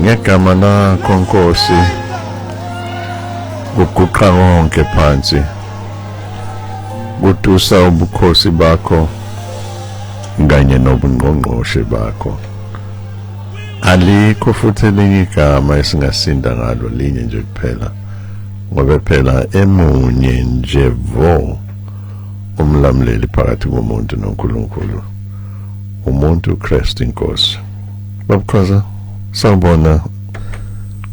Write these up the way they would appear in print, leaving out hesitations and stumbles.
Ngegama lakho Nkosi kuguqa konke phansi, kutusa ubukhosi bakho kanye nobungqongqoshe bakho. Alikho futhi elinye igama esingasinda ngalo, linye nje kuphela, ngoba phela emunye nje vo umlamuleli phakathi komuntu noNkulunkulu, umuntu Christ inkosi. Babukhoza, sawubona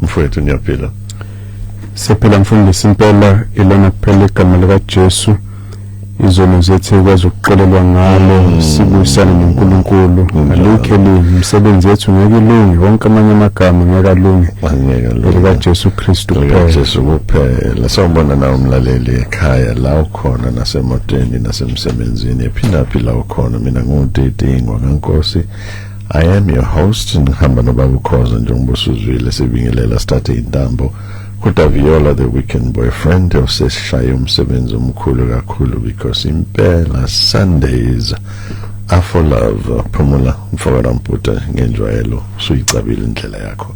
mfowethu, niyaphila? Siyaphila mfundisi, impela ilona kuphela igama likaJesu izono zethu ekwazi ukuxolelwa ngalo, sibuyisane noNkulunkulu. Alikho elinye, imisebenzi yethu ngeke ilunge, wonke amanye amagama ngeke alunge. Angeke alunge. ElikaJesu Kristu kuphela. Jesu kuphela. Sawubona nawe umlaleli ekhaya la ukhona, nasemotweni, nasemsebenzini, ephindaphi la ukhona. Mina nguDidingwa kaNkosi, I am your host. Ngihamba nobaba uKhoza njengoba usuzwile sibingelela, sithathe intambo kuDaviola, the weekend boyfriend, osesishaye umsebenzi omkhulu kakhulu, because impela Sundays are for love. Phumula mfoka Ramputa, ngenjwayelo usuyicabile indlela yakho.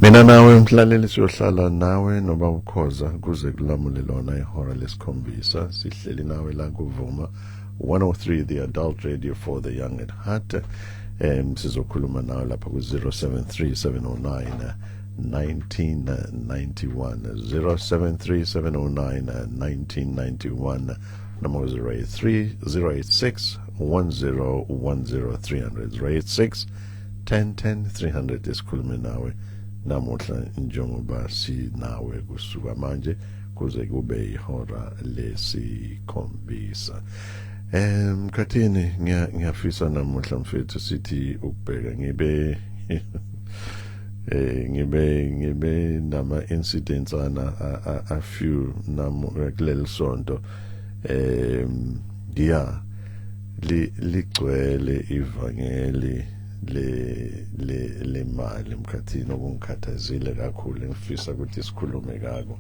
Mina nawe mhlaleli siyohlala nawe noba ukhoza kuze kulamule lona ihora lesikhombisa. Sihleli nawe la kuvuma 103, the adult radio for the young at heart. Sizokhuluma nawe lapha ku 073 709 1991, 073 709 1991, noma 083 086 10 10 300, 086 10 10 300. Esikhulume nawe namuhla njengoba sinawe kusuka manje kuze kube ihora lesikhombisa. Mkhathini, ngiyafisa namuhla mfethu sithi ukubheka ngibe nama incidents ana a few namu kuleli sonto. Yeah, ligcwele ivangeli le lemali mkhathini, okungikhathazile kakhulu ngifisa ukuthi sikhulume ngako.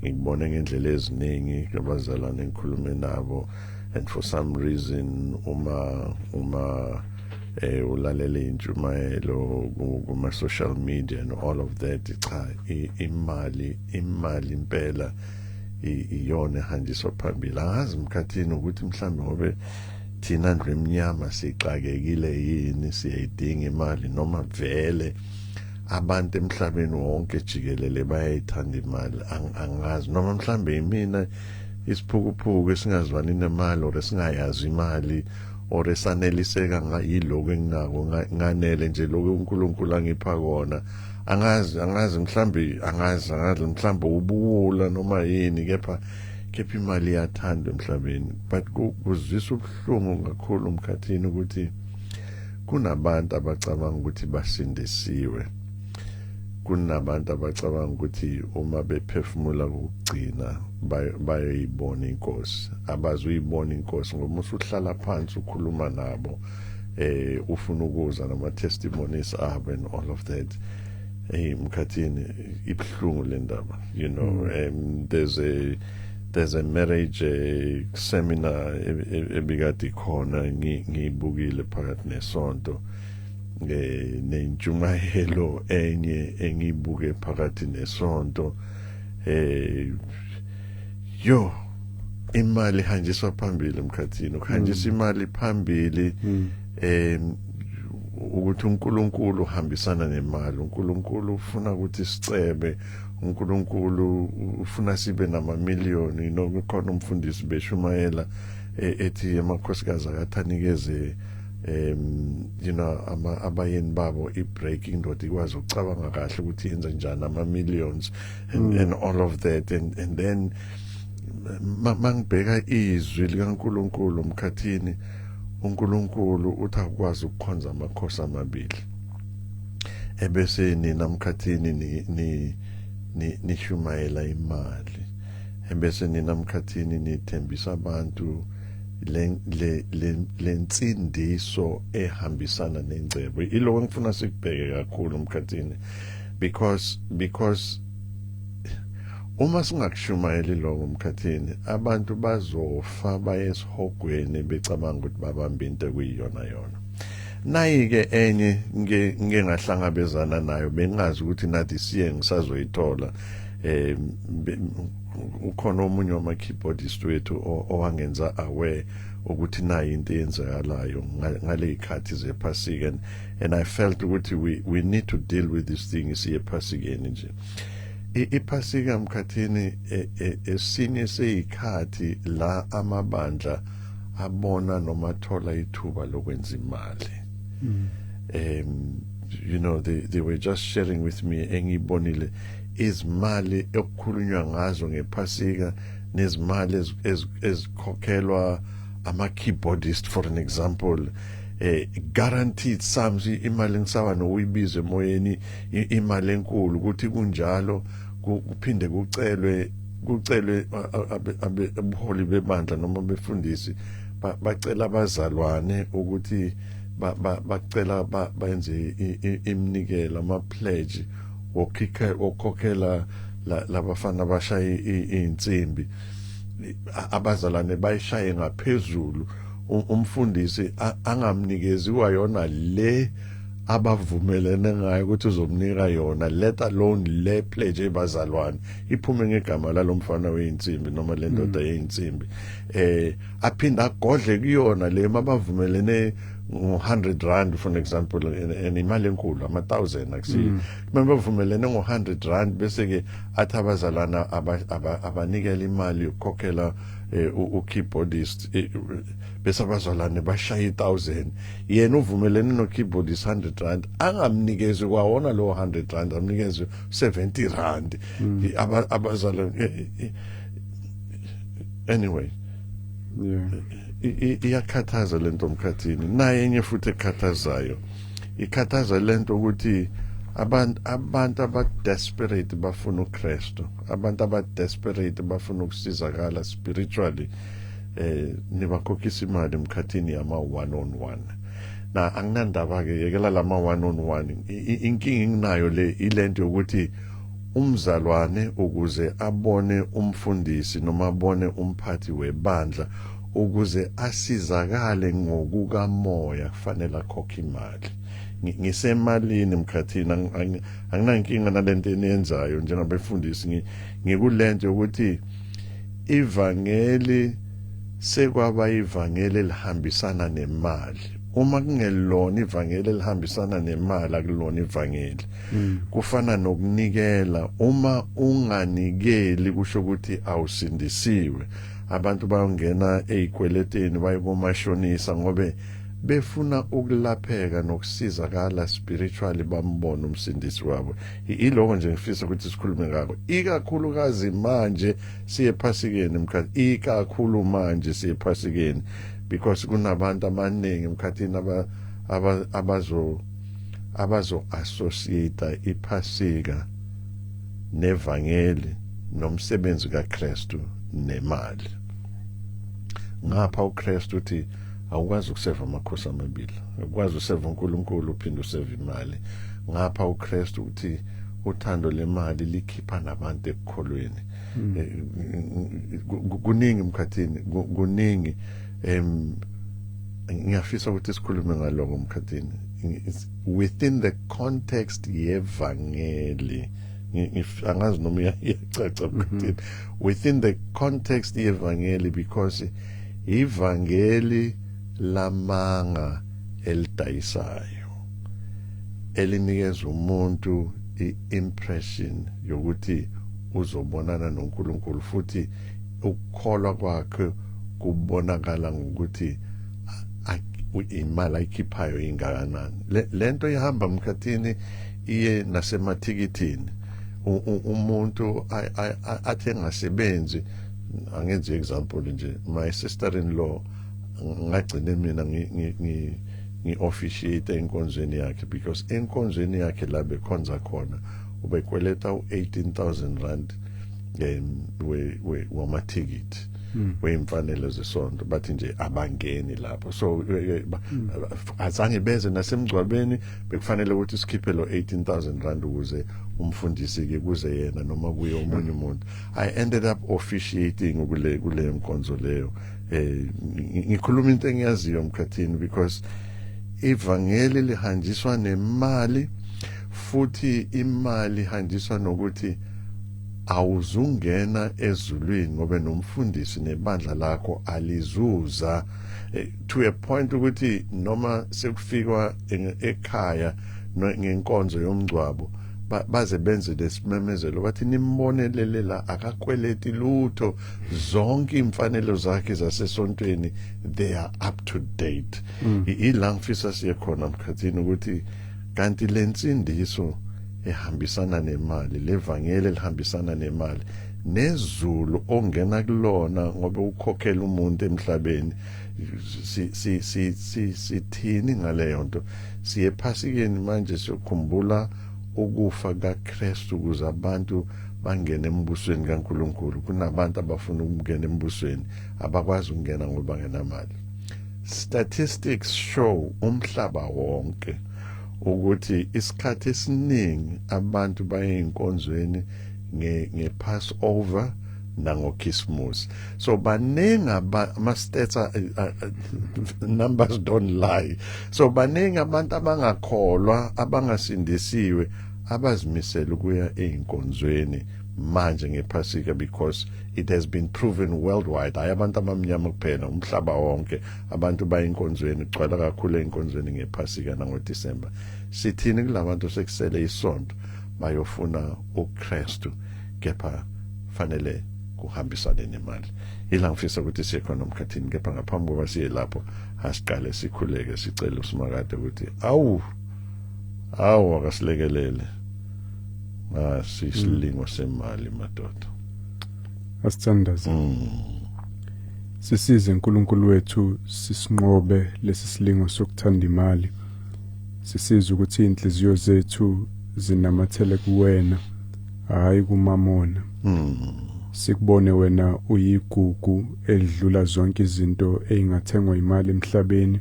Ngikubone ngendlela eziningi kubazalwane engikhulume nabo, and for some reason uma ulalela intshumayelo kuma social media and all of that, cha, imali impela iyona ehanjiswa phambili. Angazi mkhathini ukuthi mhlambe ngobe thina ndlu emnyama sixakekile yini, siyayidinga imali, noma vele abantu emhlabeni wonke jikelele bayayithanda imali. Angazi noma mhlambe imina isiphukuphuku esingazwani nemali or esingayazi imali or esaneliseka ngayiloko enginako, nganele nje lokho uNkulunkulu angipha kona. Angazi mhlambe, angazi mhlambe ubuwula noma yini, kepha imali iyathandwa emhlabeni. But kuzwisa ubuhlungu kakhulu umkhathini ukuthi kunabantu abacabanga ukuthi basindisiwe, kunabantu abacabanga ukuthi uma bephefumula kokugcina bayoyibona inkosi. Abazuyibona inkosi ngoba usuhlala phansi ukhuluma nabo, ufuna ukuza nama testimonies abo and all of that. Hey mkhathini, ibhlungu le ndaba. There's a marriage seminar ebikade ikhona, ngiyibukile phakathi nesonto, nentshumayelo enye engiyibuke phakathi nesonto. Yo, imali ihanjiswa phambili mkhathini, ukuhanjisa imali phambili, ukuthi uNkulunkulu uhambisana nemali. uNkulunkulu ufuna ukuthi sicebe, uNkulunkulu ufuna sibe nama million. Kukhona umfundisi beshumayela, ethi amakhosikazi akathanikeze um you know ama abayeni babo i-break, indoda ikwazi ukucabanga kahle ukuthi yenze njani ama millions and all of that. And then mangibheka izwi likaNkuluNkulu mkhathini, uNkulunkulu uthi akwazi ukukhonza amakhosi amabili, ebese nina mkhathini ni nishumayela imali, ebese nina mkhathini nithembisa abantu le lensindiso ehambisana nengcebo. Iloko ngifuna sikubheke kakhulu mkhathini, because uma singakushumayeli lokho mkhathini, abantu bazofa baye esihogweni becabanga ukuthi babamba into ekuyiyona yona. Nayi ke enye ngike ngahlangabezana nayo, bengazi ukuthi nathi siye ngisazoyithola. Ukhona omunye wama keyboardist wethu owangenza aware ukuthi nayi into eyenzakalayo ngale ikhathi zephasika, and I felt ukuthi we need to deal with this thing siye phasikeni nje. Iphasika mkhathini esinye seyikhathi la amabandla abona noma thola ithuba lokwenza imali. They were just sharing with me engibonile izimali okukhulunywa ngazo ngephasika nezimali ezikhokhelwa ama keyboardist, for an example, guaranteed sums, imali engisaba nokuyibiza emoyeni, imali enkulu. Ukuthi kunjalo kuphinde kucelwe abuholi bebandla noma befundisi, bacela abazalwane ukuthi bacela bayenze iminikelo, ama pledge wokukhokhela labafana abashaya insimbi. Abazalwane bayishaye ngaphezulu, umfundisi angamnikezi kwayona le abavumelene ngayo ukuthi uzomnika yona, let alone le pledge ebazalwane iphume ngegama lalomfana weinsimbi noma le ndoda yeinsimbi, aphinda agodle kuyona le mabavumelene ngo-100 rand, for an example, and imali enkulu, ama 1000 akusiyo, mabavumelene ngo-100 rand, bese ke athi abazalwana abanikela imali yokukhokhela u-keyboardist, bese abazalwane bashaya 1000, yena uvumelene no keyboardist 100 rand, angamnikezi kwawona lo 100 rand, amnikeze 70 rand abazalwane. Anyway, iyakhathaza lento mkhathini. Naye enye futhi ekhathazayo, ikhathaza lento ukuthi abantu aba desperate bafuna uKristu, abantu aba desperate bafuna ukusizakala spiritually, nibakhokhisa imali mkhathini yama 1 on 1. Na anginandaba ke, yekela lama 1 on 1. Inkinga enginayo le ilento yokuthi umzalwane ukuze abone umfundisi noma abone umphathi webandla ukuze asizakale ngokukamoya kufanele akhokhe imali. Ngisemalini mkhathini, anginankinga nalento eniyenzayo njengabefundisi, ngikulento ukuthi ivangeli sekwaba ivangeli elihambisana nemali. Uma kungelona ivangeli elihambisana nemali, akulona ivangeli. Kufana nokunikela, uma unganikeli kusho ukuthi awusindisiwe. Abantu bayongena ezikweleteni, baye komashonisa ngobe befuna ukulapheka nokusizakala spiritually, bambone umsindisi wabo. Iloko nje ngifisa ukuthi sikhulume ngakho, ikakhulukazi manje siye phasikeni mkhathi, ikakhulu manje siye phasikeni, because kunabantu abaningi mkhathini abazo associate iphasika nevangeli nomsebenzi kaKristu nemali. Ngapha uKristu uthi awukwazi ukuseva amakhosi amabili, awukwazi useva uNkulunkulu uphinde useva imali. Ngapha uKristu uthi uthando lemali likhipha nabantu ekukholweni. Kuningi mkhathini, kuningi. Ngiyafisa ukuthi sikhulume ngaloko mkhathini within the context yevangeli. Angazi noma iyacaca mkhathini, within the context yevangeli, because ivangeli lamanga elidayisayo elinikeza umuntu i-impression yokuthi uzobonana noNkulunkulu, futhi ukukholwa kwakhe kubonakala ngokuthi imali ayikhiphayo ingakanani. Lento ihamba mkhathini iye nasemathikithini. Umuntu athi engasebenzi, angenze example nje, my sister in law, ngagcine mina ngi officiate enkonzweni yakhe, because enkonzweni yakhe la bekhonza khona ubekweleta u18000 rand we wamathikithi weyimfanelo zesonto, bathi nje abangeni lapho, so azange beze nasemgcwabeni. Bekufanele ukuthi sikhiphe lo 18000 rand ukuze umfundisi ke kuze yena noma kuye omunye umuntu. I ended up officiating kule nkonzo leyo. Ngikhuluma into engiyaziyo mkhathini, because Ivangeli lihanjiswa nemali, futhi imali ihanjiswa nokuthi awuzungena ezulwini ngoba nomfundisi nebandla lakho alizuza, to a point ukuthi noma sekufikwa ekhaya ngenkonzo yomngcwabo baze benze lesimemezelo bathi nimbonelele la, akakweleti lutho, zonke imfanelo zakhe zasesontweni they are up to date. Ila ngifisa siye khona Mkhathini, ukuthi kanti lensindiso ehambisana nemali, levangeli elihambisana nemali, nezulu ongena kulona ngoba ukhokhela umuntu emhlabeni, si si si si sithini ngaleyo nto? Siye phasikeni manje, siyokhumbula ukufa kaKristu ukuze abantu bangene embusweni kaNkuluNkulu. Kunabantu abafuna ukungena embusweni abakwazi ukungena ngoba bangenamali. Statistics show umhlaba wonke ukuthi isikhathi esiningi abantu baye enkonzweni nge-Passover nangoKhisimusi. So baningi ama stats, numbers don't lie. So baningi abantu abangakholwa, abangasindisiwe, abazimisela ukuya einkonzweni manje ngephasika, because it has been proven worldwide, hayi abantu abamnyama kuphela, umhlaba wonke abantu bayinkonzweni, kugcwala kakhulu einkonzweni ngephasika nangoDisemba. Sithini kulabantu sekusele isonto bayofuna uKristu, kepha fanele kuhambisane nemali? Ila ngifisa ukuthi siye khona Mkhathini, kepha ngaphambi kokuba siye lapho asiqale sikhuleke, sicele uSimakade ukuthi awu akasilekelele ngasi silingo semali, madoda. Asithandaze. Sisize uNkulunkulu wethu sisinqobe lesi silingo sokuthanda imali. Sisize ukuthi inhliziyo zethu zinamathele kuwena, hayi kumamona. Sikubone wena uyigugu elidlula zonke izinto ezingathengwa imali emhlabeni.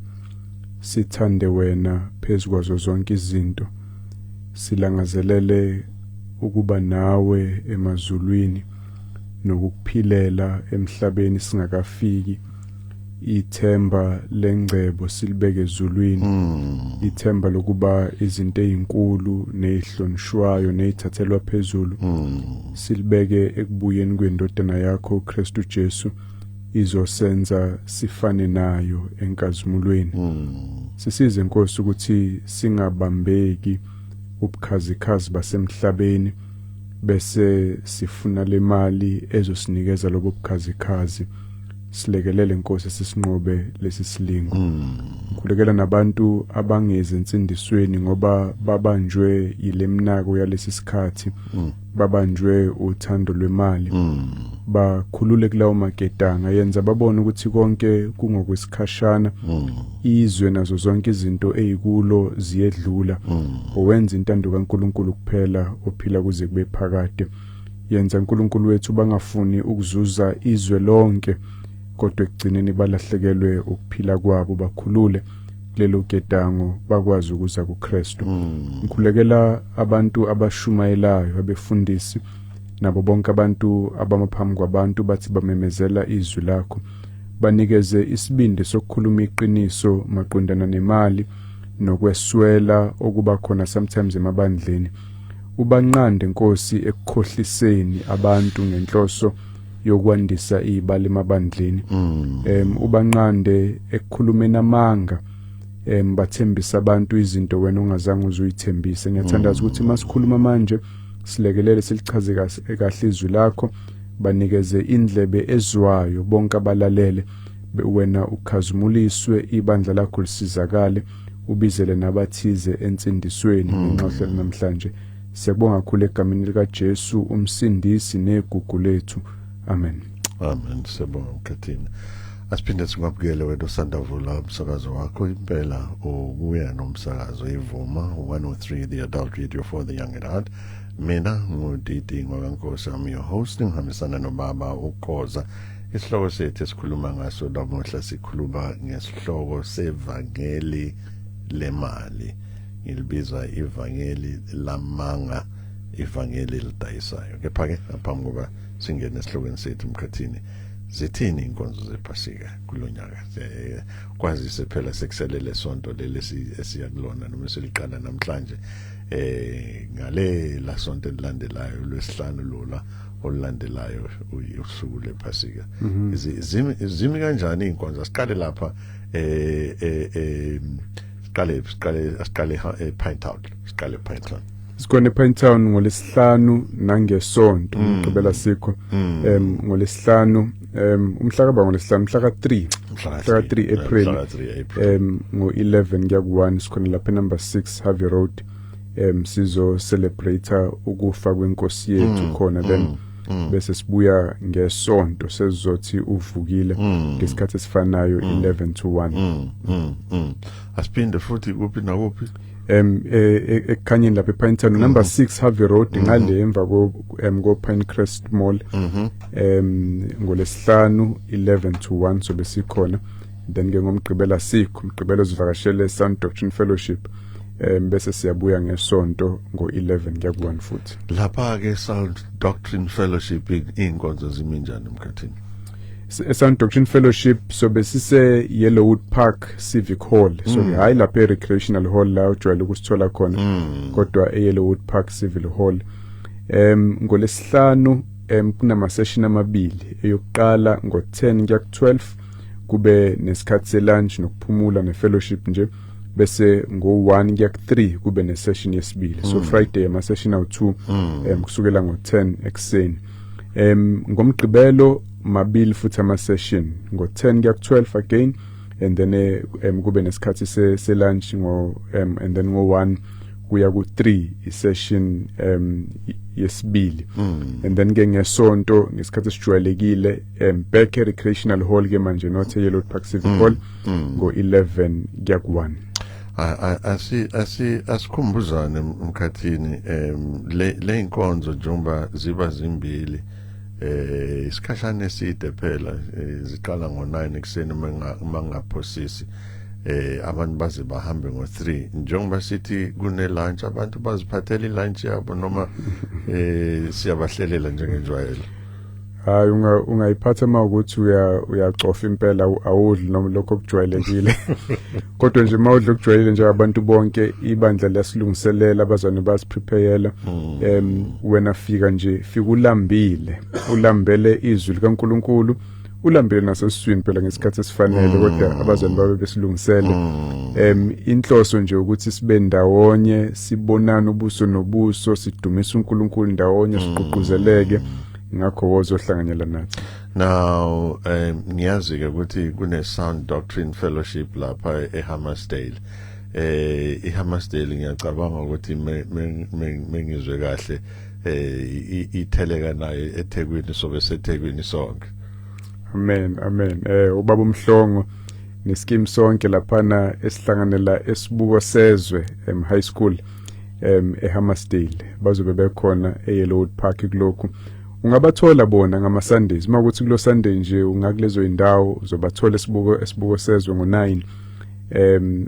Sithande wena phezukwazo zonke izinto. Silangazelele ukuba nawe emazulwini nokukuphilela emhlabeni singakafiki. Ithemba lengcebo silibeke ezulwini, ithemba lokuba izinto ezinkulu nezihlonishwayo nezithathelwa phezulu silibeke ekubuyeni kwendodana yakho uKristu Jesu, izosenza sifane nayo enkazimulweni. Sisize Nkosi ukuthi singabambeki ubukhazikhazi basemhlabeni bese sifuna le mali ezosinikeza lobo bukhazikhazi. Silekelele Nkosi sisinqobe lesi silingo. Ngikhulekela nabantu abangeze ensindisweni ngoba babanjwe yilemnako yalesi sikhathi, babanjwe uthando lwemali. Bakhulule kulawo maketanga, yenza babone ukuthi konke kungokwesikhashana, izwe nazo zonke izinto ezikulo ziyedlula, owenza intando kaNkuluNkulu kuphela ophila kuze kube phakade. Yenza uNkulunkulu wethu bangafuni ukuzuza izwe lonke kodwa ekugcineni balahlekelwe ukuphila kwabo. Bakhulule kulelo ketango, bakwazi ukuza kuKristu. Ngikhulekela abantu abashumayelayo, abefundisi nabo bonke abantu abamaphambi kwabantu bathi bamemezela izwi lakho. Banikeze isibindi sokukhuluma iqiniso maqondana nemali nokweswela okuba khona sometimes emabandleni. Ubanqande Nkosi ekukhohliseni abantu ngenhloso yokwandisa izibalo emabandleni. Ubanqande ekukhulumeni amanga, bathembisa abantu izinto wena ongazange uzuyithembise. Ngiyathandaza ukuthi masikhuluma manje silekelele silichaze kahle izwi lakho. Banikeze indlebe ezwayo bonke abalalele, wena ukhazimuliswe, ibandla lakho lisizakale, ubizele nabathize ensindisweni ngenxa namhlanje. Siyabonga kakhulu egameni lika Jesu umsindisi negugu lethu, amen. Amen. Siyabonga Mkhathini. Asiphinde sikwabukele wena osanda vula umsakazo wakho. Impela ukuya nomsakazo iVuma 103, the adult radio for the young at heart. Mina nguDidi ngwakankosi, I'm your host, ngihambisana nobaba uKhoza. Isihloko sethu esikhuluma ngaso namuhla, sikhuluma ngesihloko sevangeli lemali. Ngilibiza ivangeli lamanga, ivangeli elidayisayo. Kepha ke ngaphambi kokuba singene esihlokweni sethu Mkhathini, Zithini inkonzo zephasika kulonyaka? Kwazise phela sekuselele sonto leli esiya kulona noma seliqala namhlanje, ngale la sonto elilandelayo, lwesihlanu lola olulandelayo, usuku lephasika. Zimi kanjani inkonzo? Siqale lapha, siqale ePinetown, siqale ePinetown. Sikhona ePinetown ngolesihlanu nangesonto. Umgqibela sikho ngolesihlanu, umhla kaba ngolesihlanu, mhla ka3, mhla ka3 April. Mhla ka3 April. Ngo11 kuya ku1 sikhona lapha number 6 Harvey Road. Sizo celebrate ukufa kwenkosi yethu khona, then bese sibuya ngesonto sezothi uvukile ngesikhathi esifanayo, 11 to 1. Asiphinde futhi, kuphi nakuphi? Ekukhanyeni lapha ePinetown, number 6 Harvey Road, ngale emva ko Pinecrest Mall. Ngolesihlanu 11 to 1 so besikhona. Then ke ngomgqibela sikho, umgqibelo sivakashele Sound Doctrine Fellowship, bese siyabuya ngesonto ngo11 kuya ku1 futhi. Lapha ke Sound Doctrine Fellowship, inkonzo zimi njani emkhathini? Sound Doctrine Fellowship so besise Yellowwood Park Civic Hall, so ke hayi lapha e-Recreational Hall la ujwayele ukusithola khona, kodwa e-Yellowwood Park Civil Hall. Ngolesihlanu kunama session amabili. Eyokuqala ngo10 kuya ku12, kube nesikhathi se-lunch nokuphumula ne-fellowship nje, bese ngo1 kuya ku3 kube ne-session yesibili. So Friday ama session awu2, kusukela ngo10 ekseni. Ngomgqibelo mabili futhi ama session, ngo10 kuya ku12 again, and then kube nesikhathi se lunch ngo and then ngo1 kuya ku3 i-session yesibili. And then ke ngesonto ngesikhathi esijwayelekile, back e recreational hall ke manje, not e Yellow Park Civic Hall, ngo11 kuya ku1. Asi asikhumbuzane mkhathini, le inkonzo njengoba ziba zimbili, isikhashana eside phela, ziqala ngo9 ekseni mangaphosisi, abantu baze bahambe ngo3. Njengoba sithi kune lunch, abantu baziphathela ilunch yabo noma siyabahlelela njengenjwayelo? Hayi, ungayiphatha mawukuthi uyacofa impela, awudli noma lokho okujwayelekile, kodwa nje mawudla okujwayelekile nje abantu bonke, ibandla liyasilungiselela, abazwane basiprepare. Wena fika nje, fika ulambile, ulambele izwi likaNkuluNkulu, ulambile nasesiswini phela ngesikhathi esifanele, kodwa abazali babe besilungisele. Inhloso nje ukuthi sibe ndawonye, sibonane ubuso nobuso, sidumise uNkulunkulu ndawonye, siqhuquzeleke. Ngakho wozohlanganyela nathi. Now ngiyazi ke ukuthi kune Sound Doctrine Fellowship lapha eHammersdale. IHammersdale, ngiyacabanga ukuthi mengizwe kahle, itheleka nayo eThekwini, sobe seThekwini sonke. Amen, amen. Ubaba uMhlongo neskim sonke laphana esihlanganela esibuko sezwe high school eHammersdale, bazobe bekhona eYellowwood Park kulokhu. Ungabathola bona ngama Sundays. Uma kuthi kulo Sunday nje ungakulezo indawo, uzobathola esibuko sezwe ngo9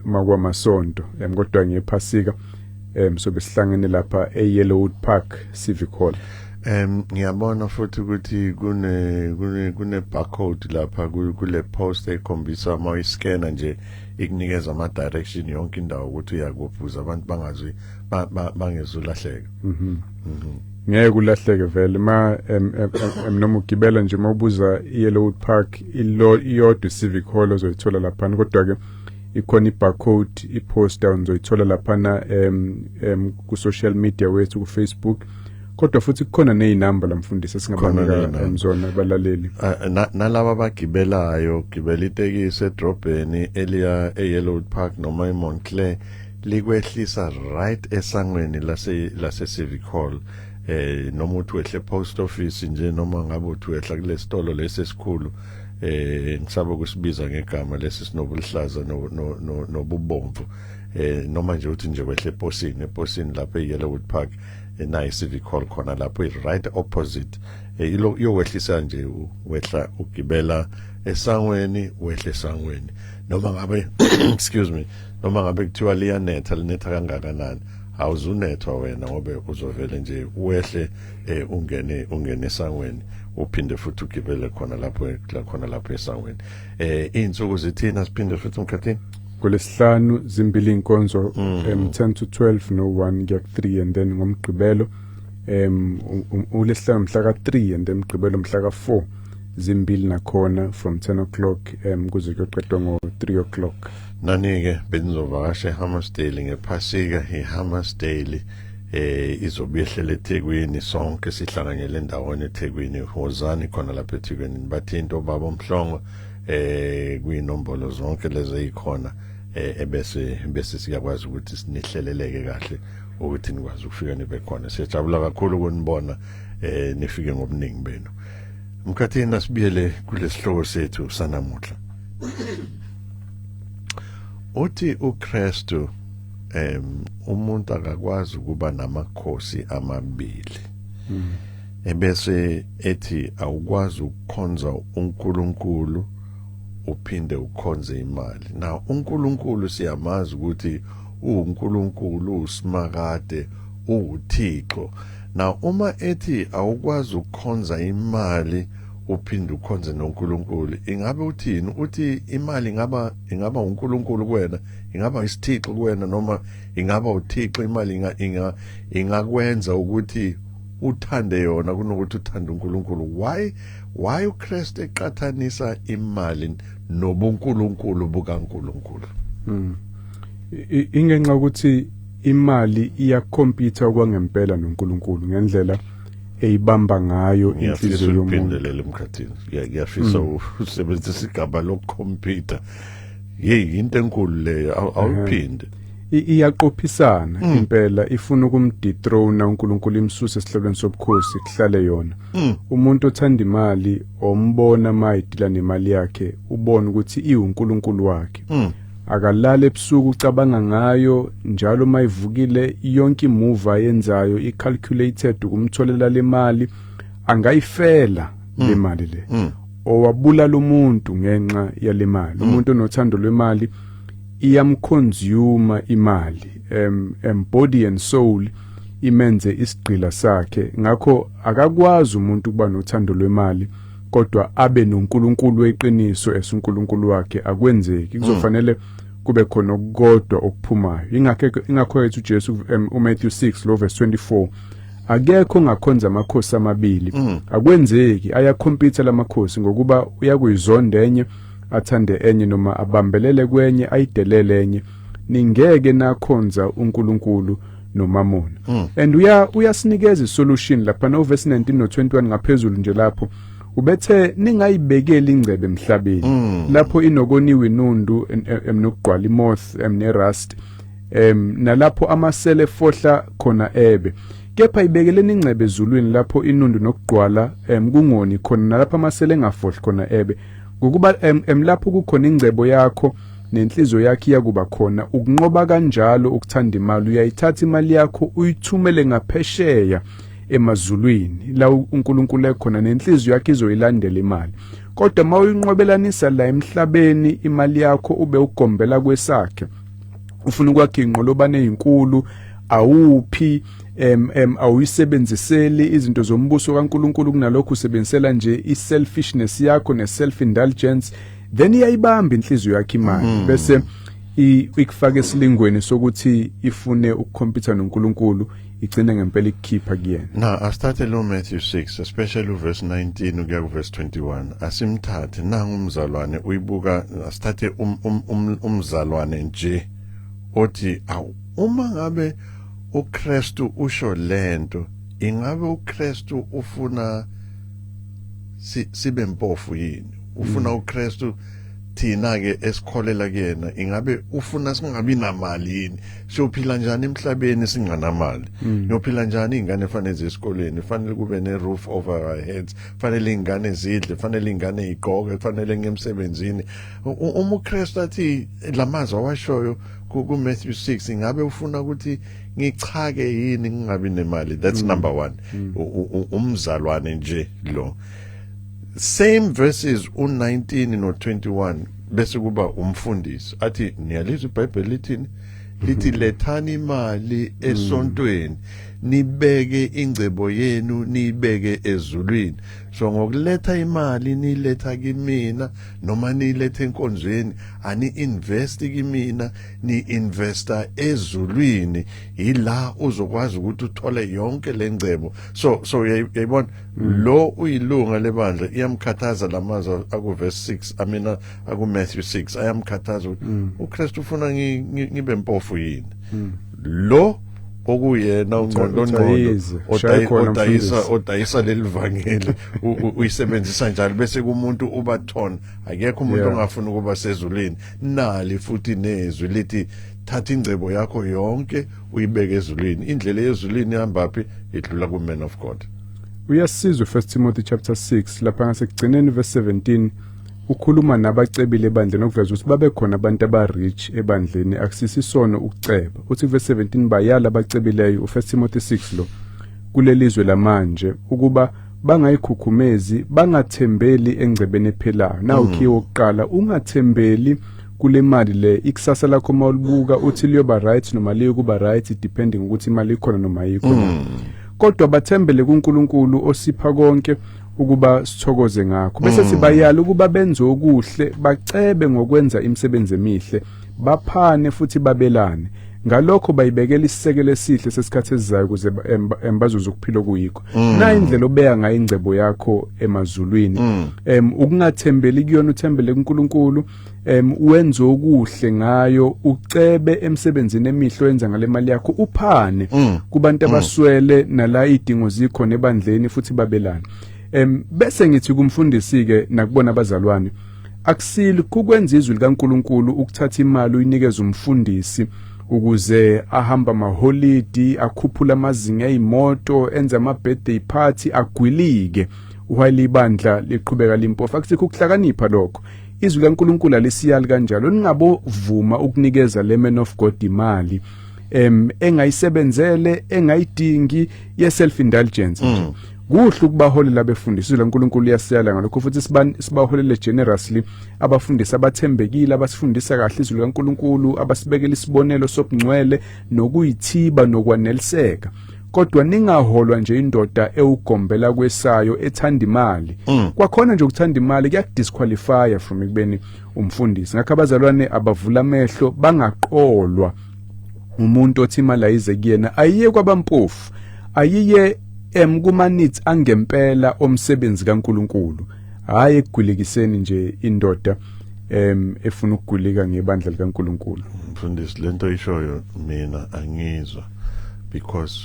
uma kwamasonto, kodwa ngephasika sobe sihlangene lapha eYellowwood Park Civic Hall. Ngiyabona futhi ukuthi kune barcode lapha kule post ekhombisa, uma uyiscanner nje ikunikeza ama direction yonke indawo ukuthi uyakuphi, ukuze abantu bangazi bangezulahleka. Ngeke ulahleke vele ma noma ugibela nje, mawubuza iYellowwood Park, ilo iyodwa civic hall ozoyithola laphana, kodwa ke ikhona ibarcode, iposter uzoyithola laphana em em ku social media wethu, ku Facebook, kodwa futhi kukhona nezinamba la mfundisi Khona esingabanika ney'namba. Zona abalaleli. Nalaba abagibelayo, gibela itekisi edrobheni eliya eYellowwood Park noma eMontclair, likwehlisa right esangweni lase Civic Hall, noma uthi wehle post office nje, noma ngabe uthi wehla kulesitolo lesi esikhulu, ngisaba ukusibiza ngegama, lesi sinobuluhlaza nobubomvu, noma nje uthi nje wehle eposini lapha eYellowwood Park, nayi Civic Hall khona lapho, right opposite. Ilo iyowehlisa nje, wehla ugibela esangweni, wehle esangweni, noma ngabe, excuse me, noma ngabe kuthiwa liyanetha, linetha kangakanani. Awuzunethwa wena ngoba uzovele nje wehle, ungene esangweni, uphinde futhi ugibele khona lapho esangweni. Insuku zithina, siphinde futhi, Mkhathini? Ngolesihlanu zimbili inkonzo, 10 to 12 no 1 kuya 3, and then ngomgqibelo, ulesihlanu mhla ka 3 and then mgqibelo mhla ka 4, zimbili nakhona from 10 o'clock kuze kuyoqedwa ngo 3 o'clock. Nani-ke benizovakasha eHammarsdale ngephasika, iHammarsdale izobe yehlele eThekwini, sonke sihlanganyele endaweni eThekwini. Wozani khona lapha eThekwini, bathinta ubaba uMhlongo kuyinombolo zonke lezi ezikhona, ebese bese siyakwazi ukuthi sinihleleleke kahle ukuthi nikwazi ukufika nibe khona. Siyajabula kakhulu ukunibona nifike ngobuningi benu. Mkhathini, asibiyele kulesihloko sethu sanamuhla. Uthi uKristu umuntu akakwazi ukuba namakhosi amabili, ebese ethi awukwazi ukukhonza uNkulunkulu uphinde ukhonze imali. Now uNkulunkulu siyamazi ukuthi uNkulunkulu usimakade, uThixo. Now uma ethi awukwazi ukukhonza imali uphinde ukhonze noNkulunkulu, ingabe uthini? Uthi imali ingaba uNkulunkulu kuwena, ingaba isithixo kuwena, noma ingaba uThixo imali, ingakwenza ukuthi uthande yona kunokuthi uthande uNkulunkulu? Why uKristu eqathanisa imali nobuNkulunkulu bukaNkulunkulu? Ingenxa ukuthi imali iyacompete okwangempela noNkulunkulu ngendlela eyibamba ngayo Ngiyafisa inhliziyo yomuntu. Uliphindelele, Mkhathini. Ngiyafisa usebenzisa igama lokhompyutha. Hey, into enkulu leyo, awuphinde. Iyaqophisana impela, ifuna ukumdethrone uNkulunkulu, imsuse esihlalweni sobukhosi, kuhlale yona. Umuntu othanda imali, ombona mayidila nemali yakhe, ubona ukuthi iwuNkulunkulu wakhe. Akalala ebusuku, ucabanga ngayo njalo. Mayivukile, yonke imove ayenzayo i-calculated ukumtholela le mali. Angayifela le mali le, owabulala umuntu ngenxa yale mali. Umuntu onothando lwemali, iyamconsume imali body and soul, imenze isigqila sakhe. Ngakho akakwazi umuntu ukuba nothando lwemali kodwa abe noNkulunkulu weqiniso esuNkulunkulu wakhe. Akwenzeki, kuzofanele kube khona okukodwa okuphumayo. Ingakho ethi uJesu, uMatthew 6 lo verse 24, akekho ongakhonza amakhosi amabili. Akwenzeki, ayacompete lamakhosi, ngokuba uyakuyizonda enye athande enye, noma abambelele kwenye ayidelele enye. Ningeke nakhonza uNkulunkulu nomamona. And uyasinikeza isolution lapha no verse 19 no 21 ngaphezulu nje lapho ubethe ningayibekeli ingcebe emhlabeni, lapho inokoniwe inundu nokugqwala imoth nerust, nalapho amasele efohla khona ebe, kepha ibekeleni ingcebe ezulwini, lapho inundu nokugqwala kungoni khona, nalapho amasele engafohli khona ebe, ngokuba lapho kukhona ingcebo yakho, nenhliziyo yakho iyakuba khona. Ukunqoba kanjalo ukuthanda imali, uyayithatha imali yakho uyithumele ngaphesheya emazulwini la uNkulunkulu ekhona, nenhliziyo yakho izoyilandela imali. Kodwa mawuyinqobelanisa la emhlabeni imali yakho, ube ugombela kwesakhe, ufuna ukwakha inqolobane ezinkulu, awuphi em em awuyisebenziseli izinto zombuso kaNkuluNkulu, kunalokho usebenzisela nje iselfishness yakho neself indulgence, then iyayibamba inhliziyo yakho imali, bese ikufaka esilingweni sokuthi ifune ukucompete noNkulunkulu, igcine ngempela ikukhipha kuyena. Na asithathe lo Matthew 6, especially uverse 19 ukuya kuverse 21. Asimthathe nangu umzalwane uyibuka, asithathe umzalwane nje othi, awu, uma ngabe uKristu usho lento, ingabe uKristu ufuna sibe mpofu yini? Ufuna uKristu thina ke esikholela kuyena, ingabe ufuna singabi namali yini? Siyophila njani emhlabeni singanamali? Uyophila njani? Ingane fanele ziye esikoleni, fanele kube ne roof over our heads, fanele ingane zidle, fanele ingane igqoke, fanele ngemsebenzini. Uma uKristu athi lamazwi awashoyo ku Matthew 6, ingabe ufuna ukuthi ngichake yini, ngingabi nemali? That's number 1, umzalwane nje lo. Same verses u19 no21, bese kuba umfundisi athi, niyalizwa iBhayibheli lithini? Lithi lethani imali esontweni, nibeke ingcebo yenu, nibeke ezulwini. So ngokuletha imali, niletha kimina noma nilethe enkonzweni, ani invest kimina, ni investa ezulwini. Ila uzokwazi ukuthi uthole yonke lengcebo. So uyayibona, lo uyilunga lebandla, iyamkhathaza lamazwi aku verse 6, I mean aku Matthew 6, ayamkhathaza ukuthi uKristu ufuna ngibe mpofu yini. Lo okuyena ungqondo ngqondo Uthayize, shaye khona, odayisa mfundisi. Odayisa leli vangeli uyisebenzisa njalo, bese kumuntu uba torn. Akekho umuntu ongafuna ukuba sezulwini. Nali futhi nezwi lithi thatha ingcebo yakho yonke uyibeke ezulwini. Indlela yezulwini ihamba phi? Idlula ku man of God. Uyasizwa 1 Timothy chapter 6 lapha ngasekugcineni, verse 17, ukhuluma nabacebile ebandleni, okuveza ukuthi babe khona abantu aba-rich ebandleni. Akusisi isono ukuceba. Uthi verse 17, bayala abacebileyo, u1 Timothy 6 lo, kulelizwe lamanje ukuba bangayikhukhumezi, bangathembeli engcebeni ephilayo. Nawu key wokuqala: ungathembeli kule mali le. Ikusasa lakho mawulibuka uthi liyoba right noma liyokuba right, depending ukuthi imali ikhona noma ayikho na. Kodwa bathembele kuNkulunkulu osipha konke ukuba sithokoze ngakho. Bese sibayala ukuba benze okuhle, bacebe ngokwenza imisebenzi emihle, baphane futhi babelane. Ngalokho bayibekela isisekelo esihle sesikhathi esizayo ukuze bazuze ukuphila okuyikho. Na indlela obeka ngayo ingcebo yakho emazulwini, ukungathembeli kuyona, uthembele kuNkulunkulu, wenze okuhle ngayo, ucebe emsebenzini emihle oyenza ngale mali yakho, uphane kubantu abaswele nala idingo zikhona ebandleni, futhi babelane. Bese ngithi kumfundisi ke nakubona abazalwane, akusili kukwenza izwi likaNkuluNkulu ukuthatha imali uyinikeze umfundisi ukuze ahamba amaholidi, akhuphula amazinga eyimoto, enze ama birthday party, agwilike while ibandla liqhubeka limpofu. Akusikho ukuhlakanipha lokho. Izwi likaNkuluNkulu alisiyali kanjalo. Ningabovuma ukunikeza le man of God imali engayisebenzele, engayidingi, ye self indulgence nje. Kuhle ukubaholela abefundisi, izwi laNkulunkulu liyasiyala ngalokho, futhi sibaholele generously abafundisi abathembekile, abasifundisa kahle izwi likaNkulunkulu, abasibekela isibonelo sobungcwele nokuyithiba nokwaneliseka. Kodwa ningaholwa nje indoda ewugombela kwesayo, ethanda imali. Kwakhona nje ukuthanda imali kuyakudisqualify from ekubeni umfundisi. Ngakho abazalwane abavula amehlo, bangaqolwa umuntu othi imali ayize kuyena, ayiye kwabampofu, ayiye kuma needs angempela omsebenzi kaNkuluNkulu, hayi ekugwilikiseni nje indoda efuna ukugwilika ngebandla likaNkuluNkulu. Mfundisi, lento ishoyo mina angizwa, because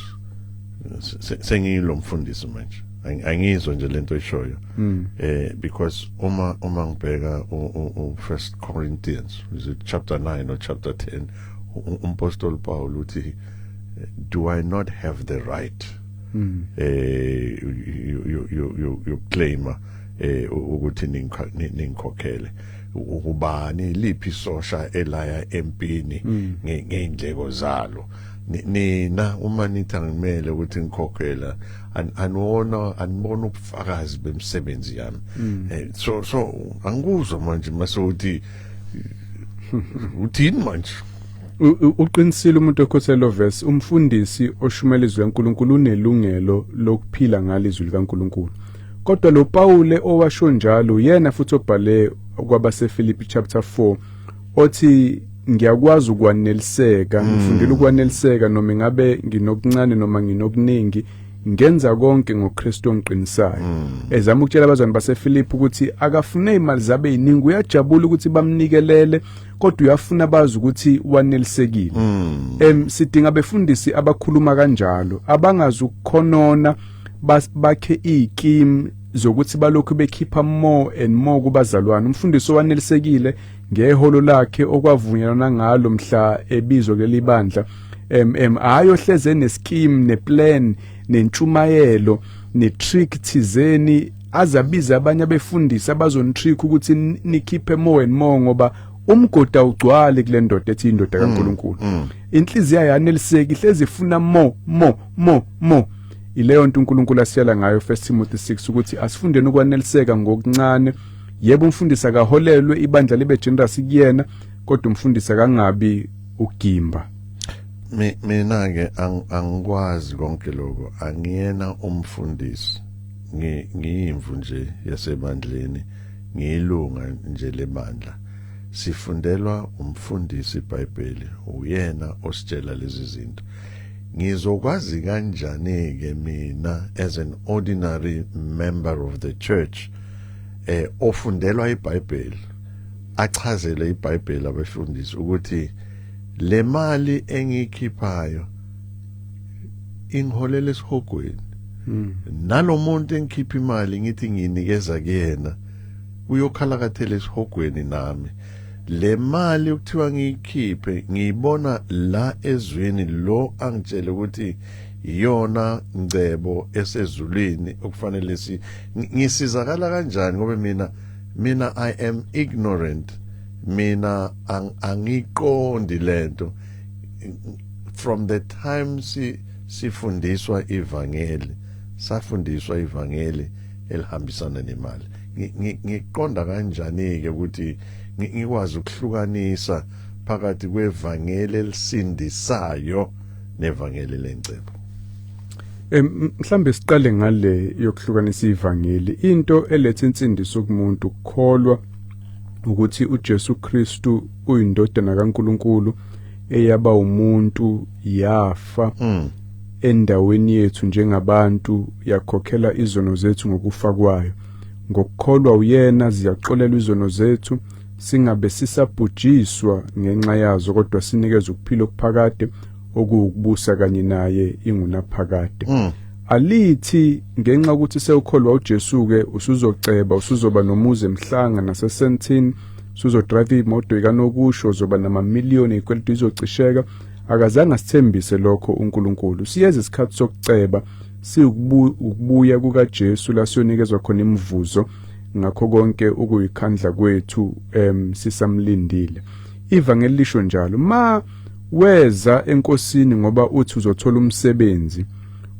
sengiyilo mfundisi manje. Angizwa nje lento ishoyo, because uma ngibheka u First Corinthians, is it chapter 9 or chapter 10, umpostoli Paul uthi, "Do I not have the right you you you you you claim ukuthi ningikhokhele? Ubani liphi sosha elaya empini ngeindleko zalo? Nina uma nithi angimele ukuthi ngikhokhela, aniwona, anibona ubufakazi bemisebenzi yami." So angikuzwa manje mase uthi uthini manje. Uqinisile umuntu okhoselo verse. Umfundisi oshumela izwi likaNkuluNkulu unelungelo lokuphila ngalizwi likaNkuluNkulu. Kodwa lo Paul owasho njalo yena futhi obhale kwabaseFilipi chapter 4 othi, "Ngiyakwazi ukwaneliseka, ngifundile ukwaneliseka noma ingabe nginokuncane noma nginokuningi, ngenza konke ngoKristu ongiqinisayo." Ezama ukutshela abazalwane baseFilipi ukuthi akafune imali zabe iningi, uyajabula ukuthi bamnikelele, kodwa uyafuna bazi ukuthi wanelisekile. Sidinga abefundisi abakhuluma kanjalo, abangazi ukukhonona, bakhe izikimu zokuthi balokhu bekhipha more and more kubazalwane. Umfundisi owanelisekile ngeholo lakhe okwavunyelwana ngalo mhla ebizwa kuleli bandla, hayi ohleze nescheme, neplan, nentshumayelo, netrick thizeni, azabiza abanye abefundisi abazonitrick ukuthi nikhiphe more and more, ngoba umgodi awugcwali kule ndoda ethi indoda kaNkuluNkulu. Inhliziyo yaneliseki, ihlezi ifuna more, more, more, more. Ileyo nto uNkulunkulu asiyala ngayo 1 Timothy 6, ukuthi asifundeni ukwaneliseka ngokuncane. Yebo, umfundisi akaholelwe, ibandla libe generous kuyena, kodwa umfundisi akangabi ugimba. Mina ke angikwazi konke lokho, angiyena umfundisi, ngiyimvu nje yasebandleni, ngiyilunga nje lebandla. Sifundelwa umfundisi iBhayibheli, uyena ositshela lezi zinto. Ngizokwazi kanjani ke mina as an ordinary member of the church ofundelwa iBhayibheli, achazele iBhayibheli abafundisi ukuthi le mali engiyikhiphayo ingiholela esihogweni, nalomuntu engikhipha imali ngithi ngiyinikeza kuyena uyokhalakathela esihogweni nami. Le mali ukuthiwa ngiyikhiphe ngiyibona la ezweni lo angitshele ukuthi iyona ngcebo esezulwini okufanele si ngisizakala kanjani, ngoba mina I am ignorant, mina angiqondi lento. From the time sifundiswa ivangeli, safundiswa ivangeli elihambisana nemali. Ngiqonda kanjani ke ukuthi ngikwazi ukuhlukanisa phakathi kwevangeli elisindisayo nevangeli lencebo? Mhlambe siqale ngale yokuhlukanisa ivangeli. Into eletha insindiso kumuntu ukukholwa ukuthi uJesu Kristu uyindodana kaNkuluNkulu eyaba umuntu, yafa endaweni yethu njengabantu, yakhokhela izono zethu ngokufa kwayo. Ngokukholwa uyena ziyaxolelwa izono zethu, singabe sisabhujiswa ngenxa yazo, kodwa sinikezwe ukuphila okuphakade okuwukubusa kanye naye ingunaphakade. Alithi ngenxa ukuthi sewukholwa uJesu ke usuzoceba, usuzoba nomuzi emhlanga nasesentini, usuzodrive imoto ikanokusho, uzoba namamiliyoni, ikweletu izocisheka. Akazange asithembise lokho uNkulunkulu. Siyeza isikhathi sokuceba, siwukubuya kukaJesu la siyonikezwa khona imivuzo ngakho konke ukuyikhandla kwethu sisamlindile. Ivangeli lisho njalo. Ma weza enkosini ngoba uthi uzothola umsebenzi,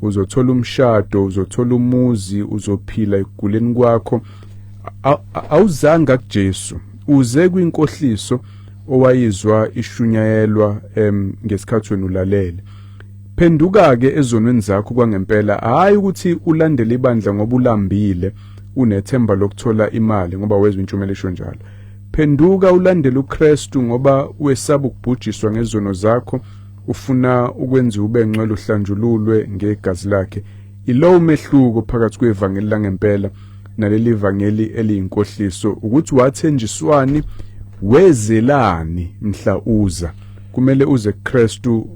uzothola umshado, uzothola umuzi, uzophila ekuguleni kwakho, awuzanga kuJesu, uze kwinkohliso owayizwa ishunyayelwa ngesikhathi wena ulalele. Phenduka ke ezonweni zakho kwangempela, hayi ukuthi ulandele ibandla ngoba ulambile unethemba lokuthola imali ngoba wezwa intshumelo esho njalo. Phenduka ulandele uKristu ngoba wesaba ukubhujiswa ngezono zakho, ufuna ukwenza ube ngcwele uhlanjululwe ngegazi lakhe. Ilowo mehluko phakathi kwevangeli langempela naleli vangeli eliyinkohliso, ukuthi wathenjiswani, wezelani mhla uza. Kumele uze kuKristu